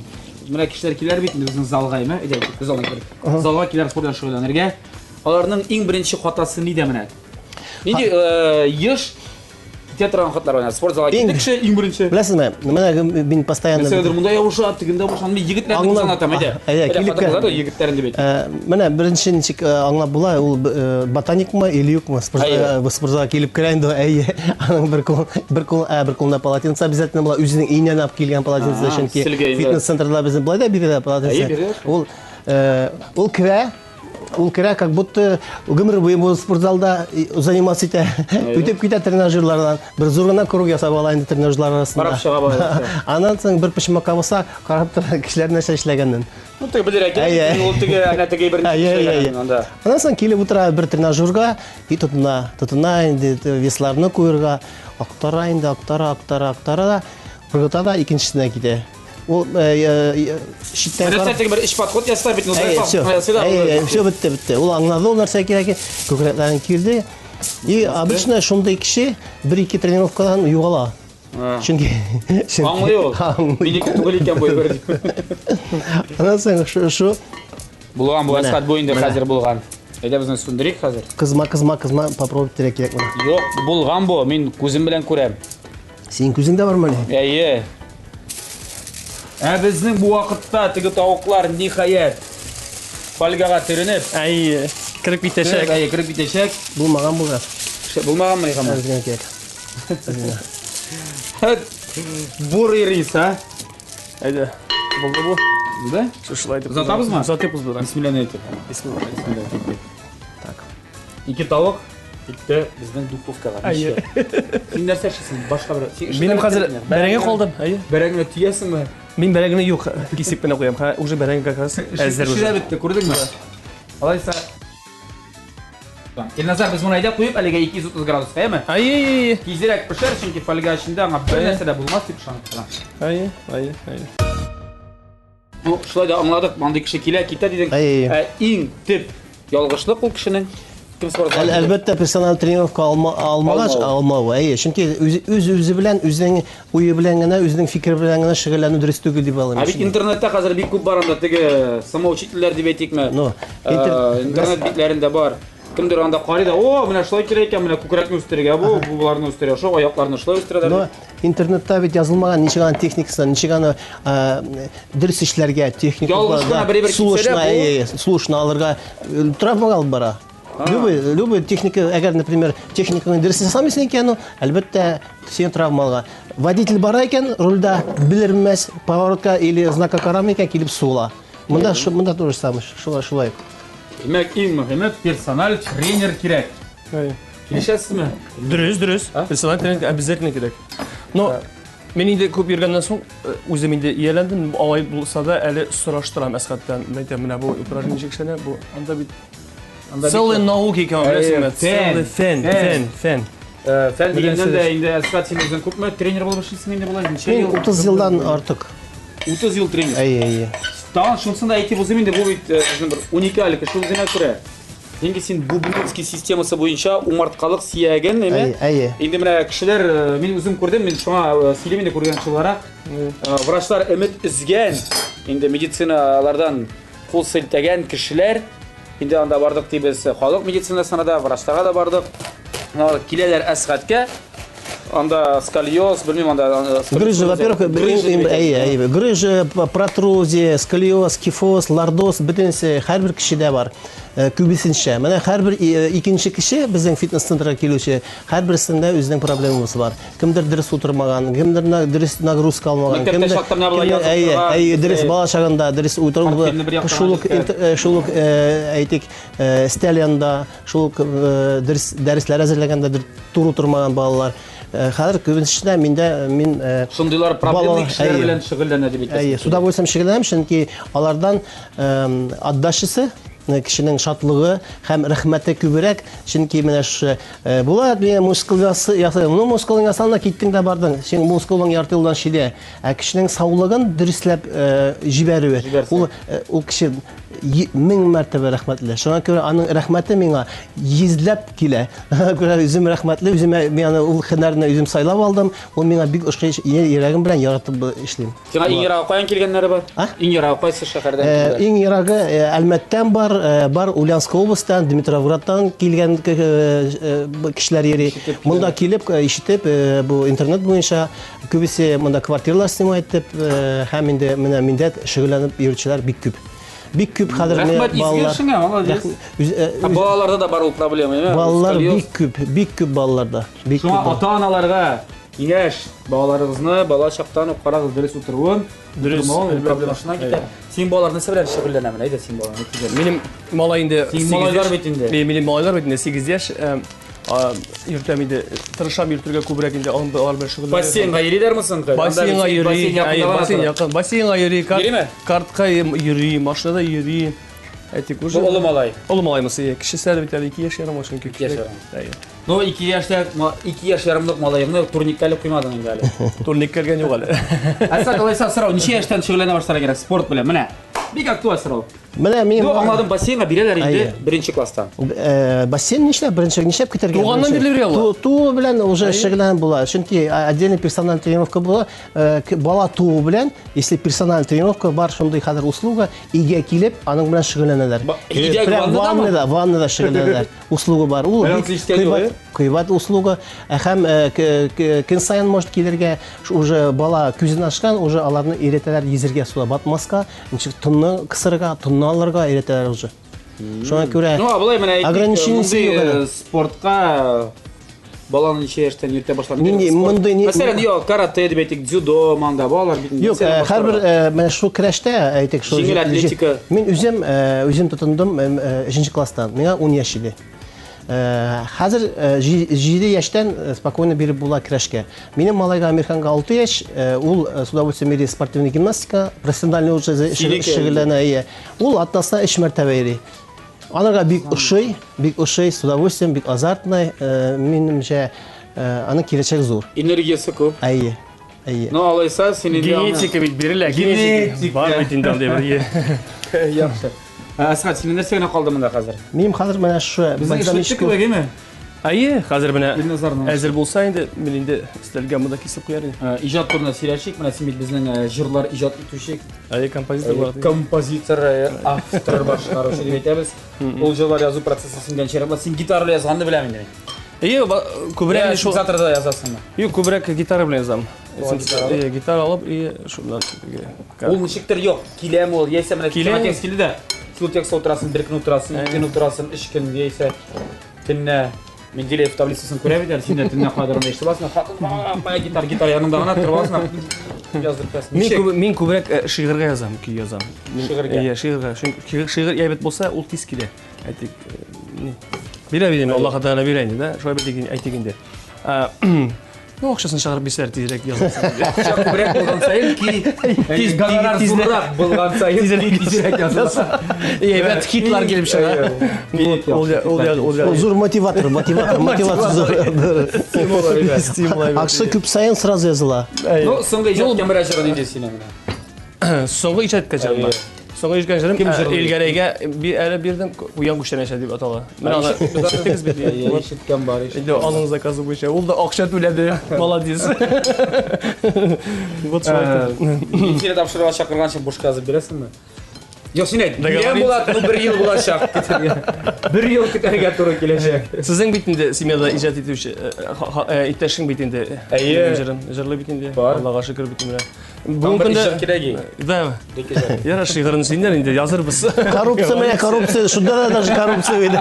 менә кешеләр киләр бит инде безнең залга, әйме? Әйдә, без залга керик. Залга киләр спорт белән шөгыльләнергә. Аларның иң беренче хатасы нидә менә? Нинди еш китә торган хатлар бар. Спорт залга килде кеше иң беренче. Беләсезме, менә мин постоянно Нәрсәдер монда ябыша, тегендә ябыша, мин егетләрне күз аңлатам, әйдә. Әйдә, килеп кер. Егетләрен дип әйт. Менә беренче ничек аңлап була, ул ботаникмы или юкмы? Спортзалга килеп керә инде, әйе. Аның бер кул, бер кул, бер кулында полотенце обязательно була, үзенең өеннән алып килгән полотенце, чөнки фитнес-центрда безнең болай да бирелә полотенце. Ул ул керә, ул керә, как будто гомер буе бу спортзалда заниматься итә. Үтеп китә тренажерлардан. Бер зур гына круг ясап ала инде тренажерлар арасында. Карап чыга бала. Аннан соң бер почмакка булса, карап тора кешеләр нәрсә эшләгәнен. Ну, теге белергә кирәк, ул теге әнә теге бер эшләгәнен анда. Аннан соң килеп утыра бер тренажерга и тотына, тотына инде весларны куерга, актара инде, актара, актара, актара да, ыргыта да икенчесенә китә. Ул читтән карап. Нәрсә бер эш подход ясар бит, все, бетте, бетте. Ул аңлады ул нәрсә кирәк, күкрәкләрен кирде. И обычно шундый кеше бер-ике тренировкадан югала. Чөнки аңлый ул. Минеке түгел икән бу әйбер дип. Аннан соң шу булган бу Әсхәт бу инде хәзер булган. Әйдә безне сүндерик хәзер. Кызма, кызма, кызма, попробовать итәргә кирәк моны. Юк, булган бу, мин күзем белән күрәм. Синең күзең дә бармыни? Әйе. Ә безнең бу вакытта теге тавыклар ниһаять фольгага төренеп, әйе, кереп китәчәк. Әйе, кереп китәчәк. Булмаган булган. Булмаганмы һаман? Әзгә кирәк. Бурый рис, а? Әйдә. Булды бу. Булды? Шушылай итеп. Озатабызмы? Озатыбыз бу. Бисмилла әйтеп. Бисмилла. Бисмилла киттек. Так. Ике тавык китте безнең духовкага. Әйе. Син нәрсә эшлисең? Башка бер. Минем хәзер бәрәңге калды. Әйе. Бәрәңгене төясеңме? Мин бәрәңгене юк, кисеп кенә куям. Ха, уже бәрәңге как раз әзер уже. Эше бетте, күрдеңме? Алайса Илназар, без моны әйдә куеп әлегә 230 градуска, әйеме? Әйе. Тизрәк пешәр, чөнки фольга эчендә аңа бер нәрсә дә булмас дип ышанып торам. Әйе, әйе, әйе. Ну, шулай да аңладык, мондый кеше килә, китә дидең. Әйе. Иң төп ялгышлык ул кешенең кем спортзалга килә? Әлбәттә, персональ тренировка алмагач, алмау, әйе. Чөнки үз үзе белән, үзенең уе белән генә, үзенең фикере белән генә шөгыльләнү дөрес түгел дип алыйм. Ә бит интернетта хәзер бик күп бар анда теге самоучительләр дип әйтикме? Ну, интернет битләрендә бар. Кемдер анда карый да, о, менә шулай кирәк икән, менә күкрәкне үстерергә бу, бу боларны үстерә, шул аякларны шулай үстерәләр. Но интернетта бит язылмаган ничек аның техникасы, ничек аны дөрес эшләргә, техника Ялгыш кына бер-бер китсә дә, бу- сулышны алырга травмага алып бара. Любой, любой техника, әгәр, например, техниканы дөрес ясамыйсың икән, ну, әлбәттә, син травма алга. Водитель бара икән, рульдә белермәс, поворотка или знакка карамый икән, килеп суыла. Монда, монда то же самое, шулай, шулай. Димәк, иң мөһиме персональ тренер кирәк. Килешәсезме? Дөрес, дөрес. Персональ тренер обязательно кирәк. Но мин инде күп йөргәннән соң үзем инде ияләндем, алай булса да әле сораштырам Әсхәттән. Мен әйтәм, менә бу упражнение ничек эшләнә, бу анда бит целый наука икән, беләсеңме? Целый фән, фән, фән. Фән дигәннән дә инде Әсхәт, син үзең күпме тренер булып эшлисең инде болай? Ничә ел? 30 елдан артык. 30 ел тренер. Әйе, әйе. Тагын шунысын да әйтеп узыйм инде, бу бит безнең бер уникаль кеше үзенә күрә. Инде син Бубницкий системасы буенча умарткалык сияген, әйме? Әйе, әйе. Инде менә кешеләр, мин үзем күрдем, мин шуңа сөйлим инде күргән кеше буларак. Врачлар өмет өзгән, инде медициналардан кул селтәгән кешеләр, инде анда бардык дибез, халык медицинасына да, врачларга да бардык. Алар киләләр Әсхәткә, анда сколиоз, белмим, анда Грыжа, во-первых, әйе, әйе, грыжа, протрузия, сколиоз, кифоз, лордоз, бөтенесе һәрбер кешедә бар. Күбесенчә. Менә һәрбер икенче кеше безнең фитнес-центрга килүче, һәрберсендә үзенең проблемасы бар. Кемдер дөрес утырмаган, кемдер дөрес нагрузка алмаган, кемдер әйе, әйе, дөрес бала чагында дөрес утыру, шул ук шул ук әйтик, өстәл янында, шул ук дөрес дәресләр әзерләгәндә туры утырмаган балалар. Хәзер күбесенчә миндә мин шундыйлар проблемный кешеләр белән шөгыльләнә дип әйтәсез. Әйе, с удовольствием шөгыльләнәм, чөнки алардан отдачасы кешенең шатлыгы һәм рәхмәте күбрәк, чөнки менә шушы була, мин мускул ясыйм, ну мускулың ясалма киттең дә бардың, син мускулың ярты юлдан шилә. Ә кешенең саулыгын дөресләп җибәрүе, ул ул кеше мең мәртәбә рәхмәтле. Шуңа күрә аның рәхмәте миңа йөзләп килә. Күрә үзем рәхмәтле, үземә мин аны ул һөнәрне үзем сайлап алдым. Ул миңа бик ошый, йөрәгем белән яратып эшлим. Сиңа иң ерагы каян килгәннәре бар? Иң ерагы кайсы шәһәрдән килгән? Иң ерагы Әлмәттән бар, бар Ульяновск областьтан, Димитровградтан килгән кешеләр йөри. Монда килеп, ишетеп, бу интернет буенча күбесе монда квартиралар снимать итеп, һәм инде менә миндә шөгыльләнеп йөрүчеләр бик күп. Бик күп хәзер менә балалар. Рәхмәт, изге эшеңә, молодец. Балаларда да бар ул проблема, Балалар бик күп, бик күп балаларда. Бик күп. Шуңа ата-аналарга киңәш, балаларыгызны бала чактан ук карагыз дөрес утыруын, дөрес проблема шуннан китә. Син балалар нәрсә белән шөгыльләнә менә, әйдә син балалар. Минем малай инде Син малайлар бит инде. Минем малайлар бит инде 8 яшь. Йөртәм инде, тырышам йөртергә күбрәк инде, алар белән шөгыльләнәм. Бассейнга йөриләрме соң? Бассейнга йөри, бассейн якын. Бассейнга йөри, картка йөри, машинада йөри. Әйтик, уже. Бу олы малай. Олы малай мысы, кечесе әле бит әле 2 яшь ярым, чөнки 2 яшь ярым. Ну, 2 яшьтә, 2 яшь ярымлык малаеңны турникка әле куймадың инде әле. Турникка кергән юк әле. Әсәк, алайса сорау, ничә яшьтән шөгыльләнә башларга кирәк спорт белән? Менә, бик актуаль сорау. Менә мин Ну, аңладым, бассейнга бирәләр инде беренче класстан. Бассейн нишләп беренче, нишләп көтәргә? Туганнан бирле бирә ала. Туу белән уже шөгыльләнеп була. Чөнки отдельный персональный тренировка була. Бала туу белән, если персональный тренировка бар, шундый хәзер услуга, өйгә килеп, аның белән шөгыльләнәләр. Өйдә ваннада, ваннада шөгыльләнәләр. Услуга бар. Ул бик кыйбат услуга. Һәм көн саен может килергә, уже бала күзен ачкан, уже аларны өйрәтәләр йөзергә суда батмаска. Ничек тынны кысырга, тынны алырга өйрәтәләр уже. Шуңа күрә Ну, а болай менә әйтик, ограничениесе юк әле. Спортка баланы ничә яшьтән йөртә башлады? Нинди, мондый ни- Мәсәлән, юк, карате дип әйтик, дзюдо, манда балалар бит. Юк, һәрбер менә шул көрәштә әйтик, шул Җиңел атлетика. Мин үзем, үзем тотындым 3 класстан. Миңа 10 яшь иде. Хәзер 7 яшьтән спокойно биреп була көрәшкә. Минем малайга Амирханга 6 яшь, ул с удовольствием йөри спортивный гимнастика, профессиональный уже шөгыльләнә, әйе. Ул атнасына 3 мәртәбә йөри. Анарга бик ошый, бик ошый, с удовольствием, бик азартный. Минемчә, аның киләчәге зур. Энергиясе күп. Әйе. Әйе. Ну, алайса, син инде Генетика бит бирелә, генетика. Бар бит инде андый бер. Яхшы. Әсхәт, синең нәрсә генә калды монда хәзер? Минем хәзер менә шушы Безнең эш бетте кебек, әйме? Әйе, хәзер менә Илназарның. әзер булса инде, мин инде өстәлгә монда кисеп куяр идем. Иҗат турында сөйләшик. Менә син бит безнең җырлар иҗат итүче, Әйе, композитор буларак. композитор, автор, башкаручы дип әйтәбез. Ул җырлар язу процессы синдән ничәрәк була? Син гитара белән язганны беләм инде мин. Әйе, күбрәк инде шул. Синтезаторда язасыңмы? Юк, күбрәк гитара белән язам. Гитара алып? Әйе, гитара алып и шуннан теге. Ул ничектер юк, киләме ул, яисә менә Килә. сиңа текст килде дә, шул текстка утырасың, бер көн утырасың, ике көн утырасың, өч көн, яисә төнлә Менделеев таблицасын күрә бит әле, син дә төнлә кадәрендә ишетеп аласың, хатын, кая гитара, гитара яныңда гына торып аласың, яздырып куясың. Мин Ничек? күб, мин күбрәк шигырьгә язам, көй язам. Мин- Шигырьгә? Әйе, шигырьгә. Чөнки шигырь әйбәт булса, ул тиз килә. Әйтик, ни. Бирә бит инде, Аллаһ Тәгалә бирә инде, да? Шулай бит әйтик инде. Ну, акчасын чыгарып бирсәләр, тизрәк язылсын. Акча күбрәк булган саен, ки Тиз- гонорар тиз- зуррак булган саен, тизрәк языла. Әйбәт хитлар килеп чыга. Бик Ул яхшы ул хитлар ул килеп Ул зур мотиватор, мотиватор, мотиватор зур. Стимул әйбәт. Стимул әйбәт. Акча күп саен сразу языла. Ну, соңгы иҗат кембер җыры нинди синең менә? Соңгы иҗат җырым бар. Соңгы иҗат җырым Кем җырлый? Илгәрәйгә әле бирдем, Куян күчтәнәчә дип атала. Менә аны ишеттегез бит. Ишеткән бар, Инде аның заказы буенча. Ул да акча түләде. Молодец. Вот шулай. Мин сине тапшыруга чакырганчы бушка язып бирәсеңме? Юк, син әйт. Договориться. Бирәм була, ну бер ел булачак. Көтәргә. Бер ел көтәргә туры киләчәк. Сезнең бит инде семьяда иҗат итүче иптәшең бит инде. Әйе. Җырын җырлый бит инде. Бар. Аллага шөкер бит менә. Бүгенге Бүгенге көндә җыр кирәк. Да. Яра шигырен синнән инде язырбыз. Коррупция менә коррупция, шунда да даже коррупция бит.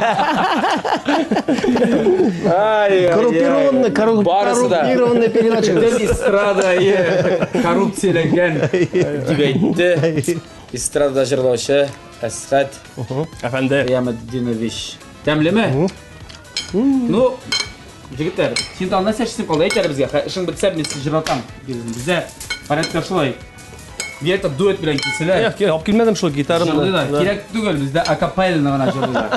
Ай, Коррупированный, Барысы да. коррупированный передача. Бөтен эстрада коррупцияләнгән дип әйтте. Эстрадада җырлаучы Әсхәт Әфәнде. Кыяметдинович. Тәмлеме? Ну, егетләр, син тагын нәрсә эшлисең калды? Әйт әле безгә. Эшең бетсә, мин сине җырлатам. Бездә порядка шулай. Бигрәк тә дуэт белән килсәләр. Юк, алып килмәдем шул гитарымны. Җырлыйлар. Да. Кирәк түгел, бездә акапельно гына җырлыйлар.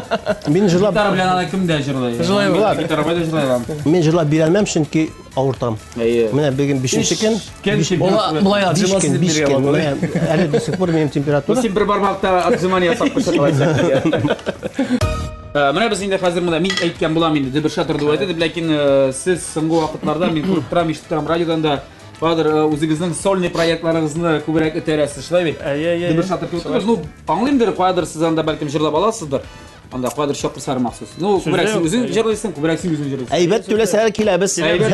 Мин җырлап Гитара белән аны кем дә җырлый? Җырлый Мин ала. Гитара белән җырлый алам. Мин җырлап бирә алмам, чөнки авыртам. Әйе. Менә бүген бишенче көн. Көн Була- Болай Биш отжиматься көн, дип биш биргән көн. була. Менә әле до сих пор минем температура. Син бер бармакта отжимание ясап күрсәт алайса. Менә без инде хәзер монда мин әйткән булам инде дөбер шатыр дип әйтеп, ләкин сез соңгы вакытларда мин күреп торам, ишетеп торам радиодан да Бадыр, үзегезнең сольный проектларыгызны күбрәк этәрәсез, шулай бит? Әйе, әйе. Дөбер шатыр кебек түгел. Ну, аңлыймдыр, каядыр сез анда бәлкем җырлап аласыздыр. Анда каядыр чакырсалар махсус. Ну, күбрәк син үзең җырлыйсың, күбрәк син үзең җырлыйсың. Әйбәт түләсәләр киләбез. Әйбәт.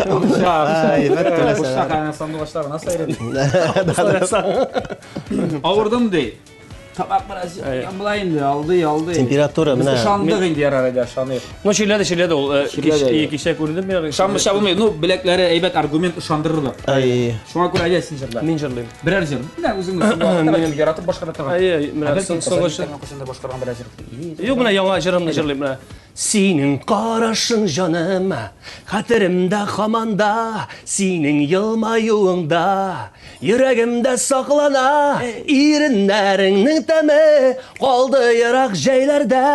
Акча, Әйбәт түләсәләр. Бушка кайнар сандугачлар насыл әйрәде? Авырдым ди. Табак бераз була инде, алды, алды. Температура Без менә. ышандык инде ярар иде, ышаныйк. Ну, чирләде, чирләде ул. Чирләде, әйе. Кичә күрдем мин. Ышанмыйча булмый. Ну, беләкләре әйбәт аргумент ышандырырлык. Ай. Шуңа күрә әйдә син җырла. Мин җырлыйм. Берәр җыр. Менә үзең соңгы вакытта бәлкем яратып башкара торган. Әйе, менә соңгы җыр. Кайчанда башкарган берәр җыр. Юк, менә яңа җырымны җырлыйм менә. Синең карашың җаным, хәтеремдә һаман да, синең елмаюыңда, йөрәгемдә саклана, иреннәреңнең тәме калды ерак җәйләрдә.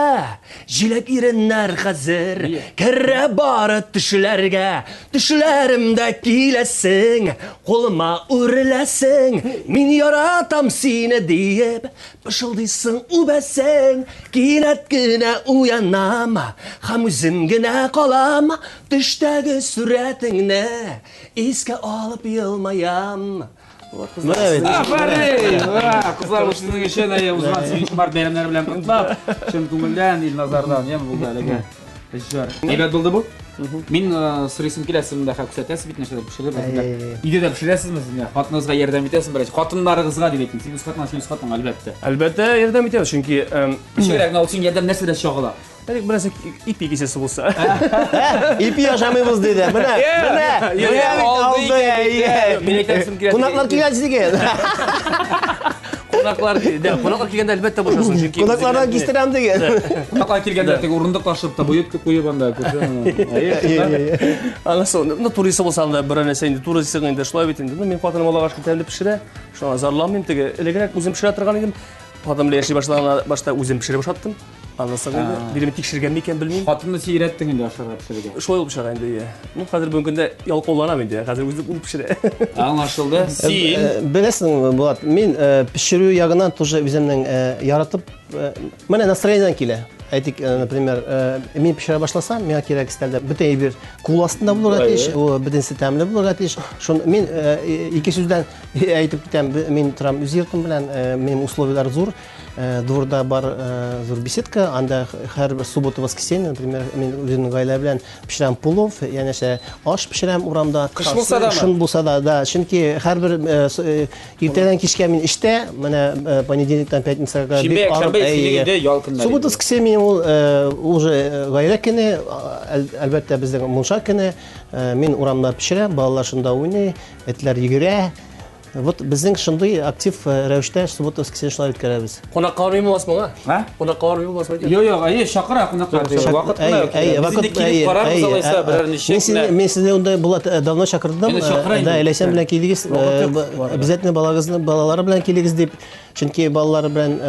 Җиләк иреннәр хәзер керә бары төшләргә, төшләремдә киләсең, кулыма үреләсең, мин яратам сине диеп, пышылдыйсың, үбәсең, кинәт кенә уянам, һәм үзем генә калам, төштәге сурәтеңне искә алып елмаям. Вот, кызлар. Менә бит. Афәрин! Ура! Кызлар, бу сезнең өчен әйе, узган 8 март бәйрәмнәре белән котлап, чын күңелдән Илназардан, яме булды әлеге җыр. Әйбәт булды бу. Мин сорыйсым килә, сез монда хәзер күрсәтәсез бит нәрсәдер пешереп, Әй. Өйдә дә пешерәсезме сез? Менә Хатыныгызга ярдәм итәсезме бераз? Хатыннарыгызга дип әйтим. Син үз хатының, син үз хатының, әлбәттә. Әлбәттә, ярдәм итәбез, чөнки Ничегрәк, менә ул син ярдәм нәрсәдә чагыла? элек бераз ипи кисәсе булса. Ипи ашамыйбыз диде. Менә, менә, Йә, менә бит алды алды. икән, әйе. Мин әйтәсем килә. Кунаклар килгән сезгә. Кунаклар, да, кунаклар килгәндә әлбәттә бушасын, чөнки Кунаклардан кистерәм дигән. Кунаклар килгәндә теге урындык ташып, табуетка куеп анда, күршең. Әйе, Анысы, ну, турисы булса да берәр нәрсә инде, турисы инде шулай бит инде. Ну, мин хатыным Аллага шөкер тәмле пешерә. Шуңа зарланмыйм теге. Элегрәк үзем пешерә торган идем. Хатыным белән яши башлаганда башта үзем пешереп ашаттым. Аннан соң инде биреме тикшергән микән белмим. Хатынны син өйрәттең инде ашарга пешерергә. Шулай булып чыга инде, иә. Ну, хәзер бүгенге көндә ялкауланам инде. Хәзер үзе ул пешерә. Аңлашылды. Син Беләсең, Булат, мин пешерү ягыннан тоже үземнең яратып, менә настроениедән килә. Әйтик, например, мин пешерә башласам, миңа кирәк өстәлдә бөтен әйбер кул астында булырга тиеш, бөтенесе тәмле булырга тиеш. Шун мин ике сүздән әйтеп китәм, мин торам үз йортым белән, минем условияләр зур. Дворда бар зур беседка, анда һәрбер суббота, воскресенье, например, мин үземнең гаилә белән пешерәм плов, янәшә аш пешерәм урамда. Кыш булса дамы? Шын булса да, да, чөнки һәрбер иртәдән кичкә мин эштә, менә понедельниктан пятницага бик арып, синең инде ял көннәре. Суббота, воскресенье ул уже гаилә көне, әлбәттә, безнең мунча көне. Мин урамда пешерәм, балалар шунда уйный, этләр йөгерә. Вот безнең шундый актив рәвештә суббота, воскресенье шулай үткәрәбез. Кунакка бармый буласың моңа? А? Кунакка бармый буласың икән? Юк, юк, әйе, чакыра кунакка. Вакыт кына юк. Без инде килеп карарбыз алайса, берәр ничек. Мин сезне унда Булат давно чакырдым. Да, Ләйсән белән килегез, обязательно балагызны балалары белән килегез дип. Чөнки балалары белән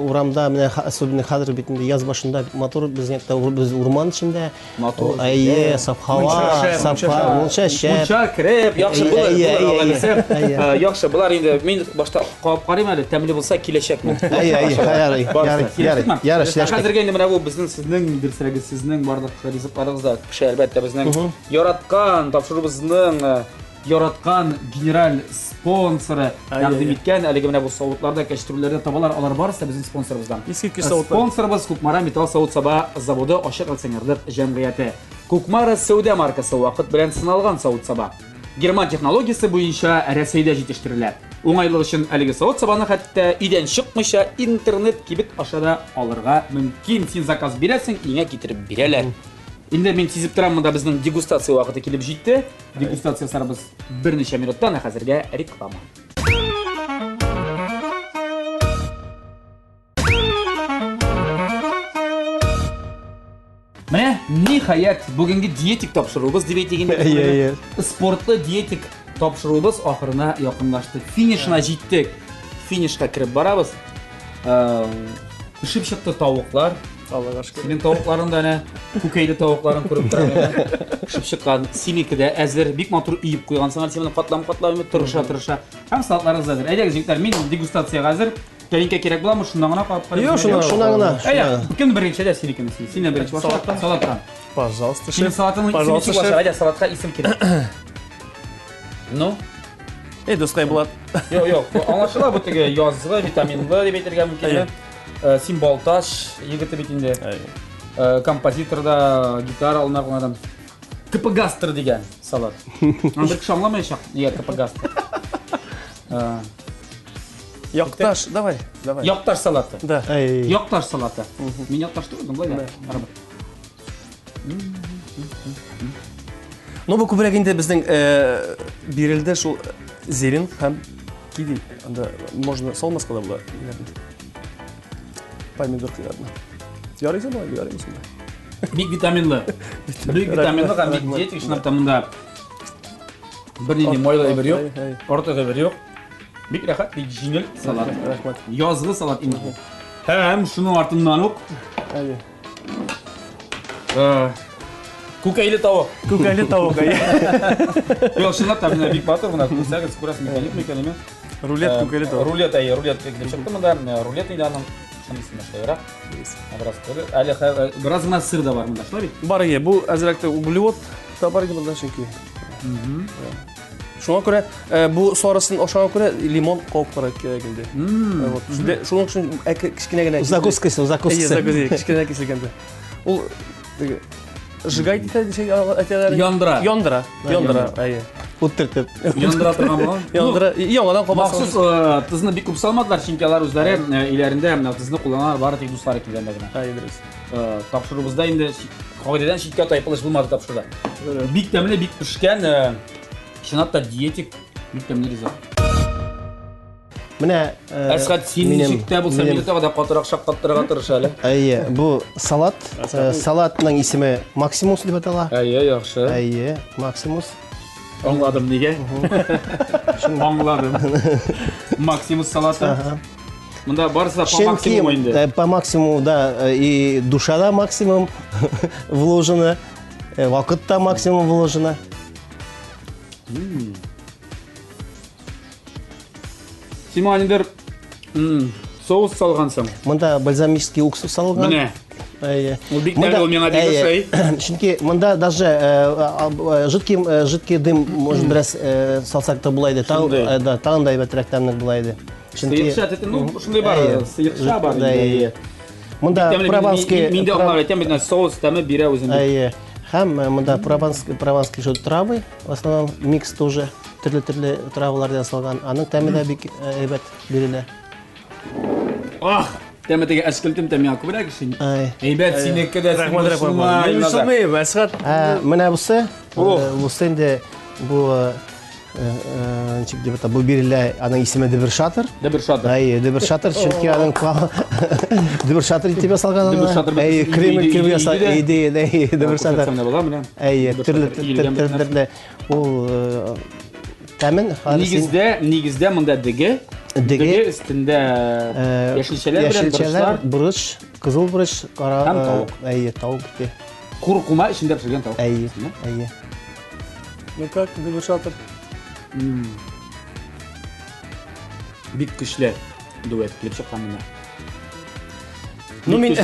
урамда менә особенно хәзер бит инде яз башында матур безнең якта без урман эчендә. Матур. Әйе, саф һава, саф һава, мунча шәп. Мунча кереп, яхшы булыр, булыр, яхшы, болар инде мин башта кабып карыйм әле, тәмле булса киләчәкмен. Әйе, әйе, ярый, ярый, ярый, ярый, Хәзергә инде менә бу безнең сезнең дөресрәге сезнең барлык ризыкларыгыз да пешә, әлбәттә, безнең яраткан тапшыруыбызның яраткан генераль спонсоры тәкъдим иткән әлеге менә бу савытларда, кәчтрүлләрдә табалар, алар барысы да безнең спонсорыбыздан. Искиткеч савытлар. Спонсорыбыз Кукмара металл савыт-саба заводы ачык акционерлык җәмгыяте. Кукмара сәүдә маркасы вакыт белән сыналган савыт-саба. Герман технологиясе буенча Рәсәйдә җитештерелә. Уңайлык өчен әлеге савыт-сабаны хәтта өйдән чыкмыйча интернет кибет аша да алырга мөмкин. Син заказ бирәсең, өеңә китереп бирәләр. Инде мин сизеп торам, монда безнең дегустация вакыты килеп җитте. Дегустация ясарбыз берничә минуттан, ә хәзергә реклама. Менә, ниһаять, бүгенге диетик тапшыруыбыз дип әйтик инде. Әйе, әйе. Спортлы диетик тапшыруыбыз ахырына якынлашты. Финишына җиттек. Финишка кереп барабыз. Пешеп чыкты тавыклар. Аллага шөкер. Синең тавыкларың да әнә күкәйле тавыкларың күреп торам. Пешеп чыккан. Синеке дә әзер. Бик матур өеп куйгансың. Әле син моны катлам-катлам тырыша тырыша. Һәм салатларыгыз әзер. Әйдәгез, егетләр, мин дегустациягә әзер. Тәлинкә кирәк буламы? Шуннан гына кабып карыйм. Юк, шуннан шуннан гына. Әйдә, кем беренче дә синекене син. Синнән беренче башла. Салаттан. Пожалуйста, Синең шеф. салатыңның исеме Пожалуйста, ничек шеф. башлар? Әйдә, салатка исем кирәк. Ну? Эй, дускай, Булат. Юк, юк, аңлашыла бу теге язгы, витаминлы дип әйтергә мөмкин. Син Балтач егете бит инде. Композитор да, гитара алына адам. КПГастр дигән салат. Аны бер кеше аңламаячак, нигә КПГастр. Якташ, давай, давай. Якташ салаты. Да. Якташ салаты. Мин якташ түгел, болай да. Ну, бу күбрәк инде безнең бирелде шул зелень һәм киви. Анда можно салмаска да була. Помидор кыярны. Ярыйсы була, ярыйсы була. Бик витаминлы. Бик витаминлы һәм бик диетик, чынлап та монда бернинди майлы әйбер юк, артык әйбер юк. Бик рәхәт, бик җиңел салат. Рәхмәт. Язгы салат инде. Һәм шуның артыннан ук Күкәйле тавык. Күкәйле тавык, әйе. Юк, чынлап та менә бик батыр, менә күрсәгез, күрәсез микән, юк микән, әйме? Рулет күкәйле тавык. Рулет, әйе, рулет килеп чыкты монда. Рулет инде аның шунысын шулайрак. Бераз әле бераз гына сыр да бар монда, шулай бит? Бар, әйе, бу әзрәк тә углевод та бар иде монда чөнки. Шуңа күрә бу сарысын ашауга күрә лимон кабып карарга кирәк инде. Вот. Шуның өчен кечкенә генә. Закускасы, закускасы. Закуска, кечкенә киселгәндә. Ул теге сжигать итә дисәк әйтәләр. Яндыра. Яндыра. Яндыра, әйе. Ут төртеп. Яндыра торган булган. Яндыра, яңадан кабасың. Махсус тызны бик күп салмадылар, чөнки алар үзләре өйләрендә менә тызны кулланалар бары тик дуслары килгәндә генә. Әйе, дөрес. Тапшыруыбызда инде кагыйдәдән читкә тайпылыш булмады тапшыруда. Бик тәмле, бик пешкән, чынлап та диетик, бик тәмле ризык. Менә Әсхәт, син ничек тә булса, мине тагы да катырак шаккаттырырга тырыш әле. Әйе, бу салат. Салатның исеме Максимус дип атала. Әйе, яхшы. Әйе, Максимус. Аңладым нигә. Аңладым. Максимус салаты. Монда барысы да по максимуму инде. По максимуму, да, и душа да максимум вложена, вакыт та максимум вложена. Син моңа ниндидер Соус салгансың. Монда бальзамический уксус салынган. Менә. Әйе. Ул бик тәмле, ул миңа бик ошый. Чөнки монда даже жидкий жидкий дым может бераз салсак та була иде. Шундый. Да, тагын да әйбәтрәк тәмле була иде. Чөнки Сыекча, тетен, ну, шундый бар, Әйе. сыекча бар. Да, инде. әйе. Монда Тәмле, мин- прованский Мин дә аңлап әйтәм, бит, соус тәме бирә үзен. Әйе. Һәм монда прованский прованский шул травы, в основном микс тоже төрле-төрле травалардан ясалган. Аның тәме дә бик әйбәт бирелә. Ах, тәме теге әчкелтем тәме миңа күбрәк ошый. Әй. Әйбәт, синеке дә, син Рәхмәт, рәхмәт. борчылма, Мин Илназар. борчылмыйм, Әсхәт. Ә, менә бусы, Ох. бусы инде бу ничек дип атап, бу бирелә, аның исеме Дөбершатыр. Дөбершатыр. Әйе, Дөбершатыр, чөнки аның Дөбершатыр итеп ясалган аны. Дөбершатыр бит Әйе, Кремль иде- кебек иде- ясалган. иде Иде, иде, әйе, Дөбершатыр. Күрсәтсәм дә була, менә. Әйе, төрле Дөбершатыр иелгән бит төрле төрле ул тәмен Нигездә, нигездә монда деге, Деге. деге өстендә яшелчәләр белән яшелчәләр, борычлар, борыч, кызыл борыч, кара Һәм тавык. Әйе, тавык ите. куркума эчендә пешергән тавык. Әйе, әйе. Ну как, Дөбершатыр? Бик көчле дуэт килеп чыккан монда. Ну, мин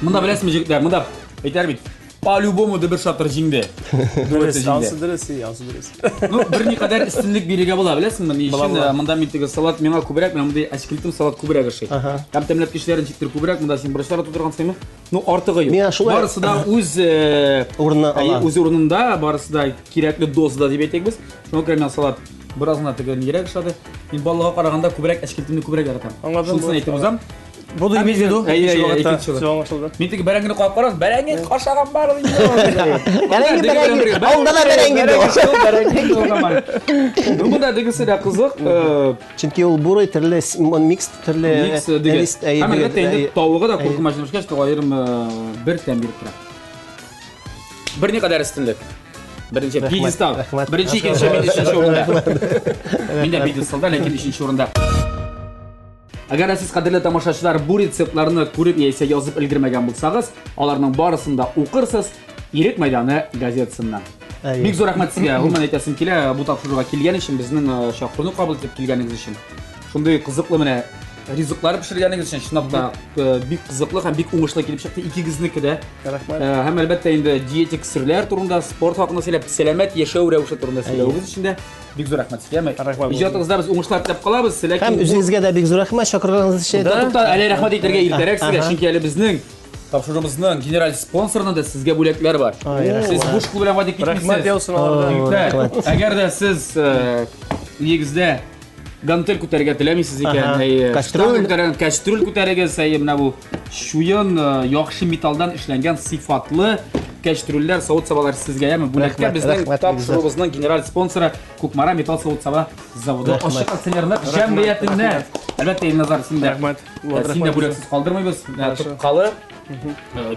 Монда беләсезме, җегетләр, монда әйтәр бит, по-любому Дөбершатыр җиңде. Дуэты Дөрес, җиңде. ансы дөрес, ансы дөрес. Ну, берникадәр өстенлек бирергә була, беләсеңме? Ни Була, өчен? була. Монда мин теге салат миңа күбрәк, менә мондый әчкелтем салат күбрәк ошый. Ага. Һәм тәмләткечләрен ничектер күбрәк, монда син борычлар тутыргансыңмы? Ну, артыгы юк. Миңа шулай- Барысы да үз Урынына әйе, ала. үз урынында, барысы да кирәкле дозада дип әйтик без. Шуңа күрә миңа салат бераз гына теге нирәк ошады. Мин баллыга караганда күбрәк әчкелтемне күбрәк яратам. Аңладым, Шунысын әйтеп узам. Буду иметь в виду. Әйе, Икенче әйе, вакытта. икенче Всё, аңлашылды. Мин теге бәрәңгене куап карагыз, бәрәңге ашаган бар инде. Бәрәңге, бәрәңге, авылда да бәрәңге ди ул. Ну, монда дегесе дә кызык. Чөнки ул бурый төрле микс төрле Микс деге. лист, әйе, Һәм деге, әлбәттә инде әйе. тавыгы да куркума җимешкәч аерым бер тәм биреп тора. Берникадәр өстенлек. Беренче Рәхмәт, пьедестал. рәхмәт. Беренче, икенче, мин өченче урында. Мин дә пьедесталда, ләкин өченче урында. Әгәр дә сез кадерле тамашачылар бу рецептларны күреп яисә язып өлгермәгән булсагыз, аларның барысын да укырсыз Ирек мәйданы газетасыннан. Әйе. Бик зур рәхмәт сезгә. Гомумән әйтәсем килә, бу тапшыруга килгән өчен, безнең чакыруны кабул итеп килгәнегез өчен. Шундый кызыклы менә ризыклар пешергәнегез өчен чынлап та бик кызыклы һәм бик уңышлы килеп чыкты икегезнеке дә. Рәхмәт. Һәм әлбәттә инде диетик серләр турында, спорт хакында сөйләп, сәламәт яшәү рәвеше турында сөйләвегез өчен дә бик зур рәхмәт сезгә. Рәхмәт. Иҗатыгызда без уңышлар теләп калабыз, ләкин Һәм үзегезгә дә бик зур рәхмәт чакырганыгыз өчен. Тукта, әле рәхмәт әйтергә иртәрәк сезгә, Ага. чөнки әле безнең тапшыруыбызның генераль спонсорының да сезгә бүләкләр бар. Ай, рәхмәт. Сез буш кул белән кайтып Рәхмәт китмисез. яусын аларга. Егетләр, Рәхмәт. әгәр дә сез нигездә гантель күтәрергә теләмисез икән, Ага. әйе, Кастрюль. штанга күтәргән, кастрюль күтәрегез, әйе, менә бу чуен яхшы металлдан эшләнгән сыйфатлы кәчтрүлләр, савыт-сабалар сезгә, яме бүләккә Рәхмәт, безнең рәхмәт, тапшыруыбызның генераль спонсоры Кукмара металл савыт-саба заводы Рәхмәт. ачык акционерлык җәмгыятеннән. Әлбәттә, Илназар, син дә Рәхмәт. Син дә бүләксез калдырмыйбыз. Менә Тоткалы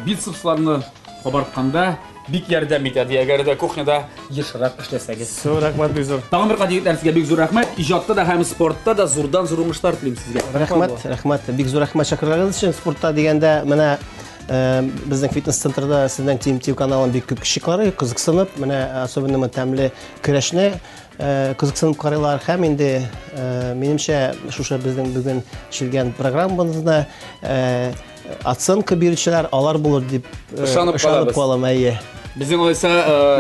бицепсларны кабартканда бик ярдәм итә, ди, әгәр дә кухняда ешрак эшләсәгез. Всё, рәхмәт бик зур. Тагын бер кат егетләр сезгә бик зур рәхмәт. Иҗатта да һәм спортта да зурдан зур уңышлар телим сезгә. Рәхмәт, рәхмәт. Бик зур рәхмәт чакырганыгыз өчен. Спортта дигәндә менә безнең фитнес-центрда сезнең TMT каналын бик күп кеше карый, кызыксынып, менә особенно менә тәмле көрәшне кызыксынып карыйлар һәм инде минемчә шушы безнең бүген төшелгән программабызны оценка бирүчеләр алар булыр дип Ышанып ышанып калабыз. калам, әйе. Безнең алайса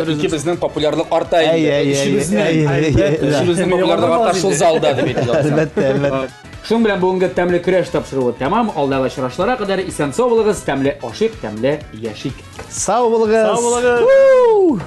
икебезнең популярлык арта инде. Әйе, әйе, Өчебезнең. әйе, әйе, әйе. Өчебезнең популярлык арта шул залда дип әйтеп алсам. Әлбәттә, әлбәттә. Шуның белән бүгенге тәмле көрәш тапшыруы тәмам. Алдагы очрашларга кадәр исән-сау булыгыз, тәмле ашыйк, тәмле яшик. Сау булыгыз. Сау булыгыз. Уу!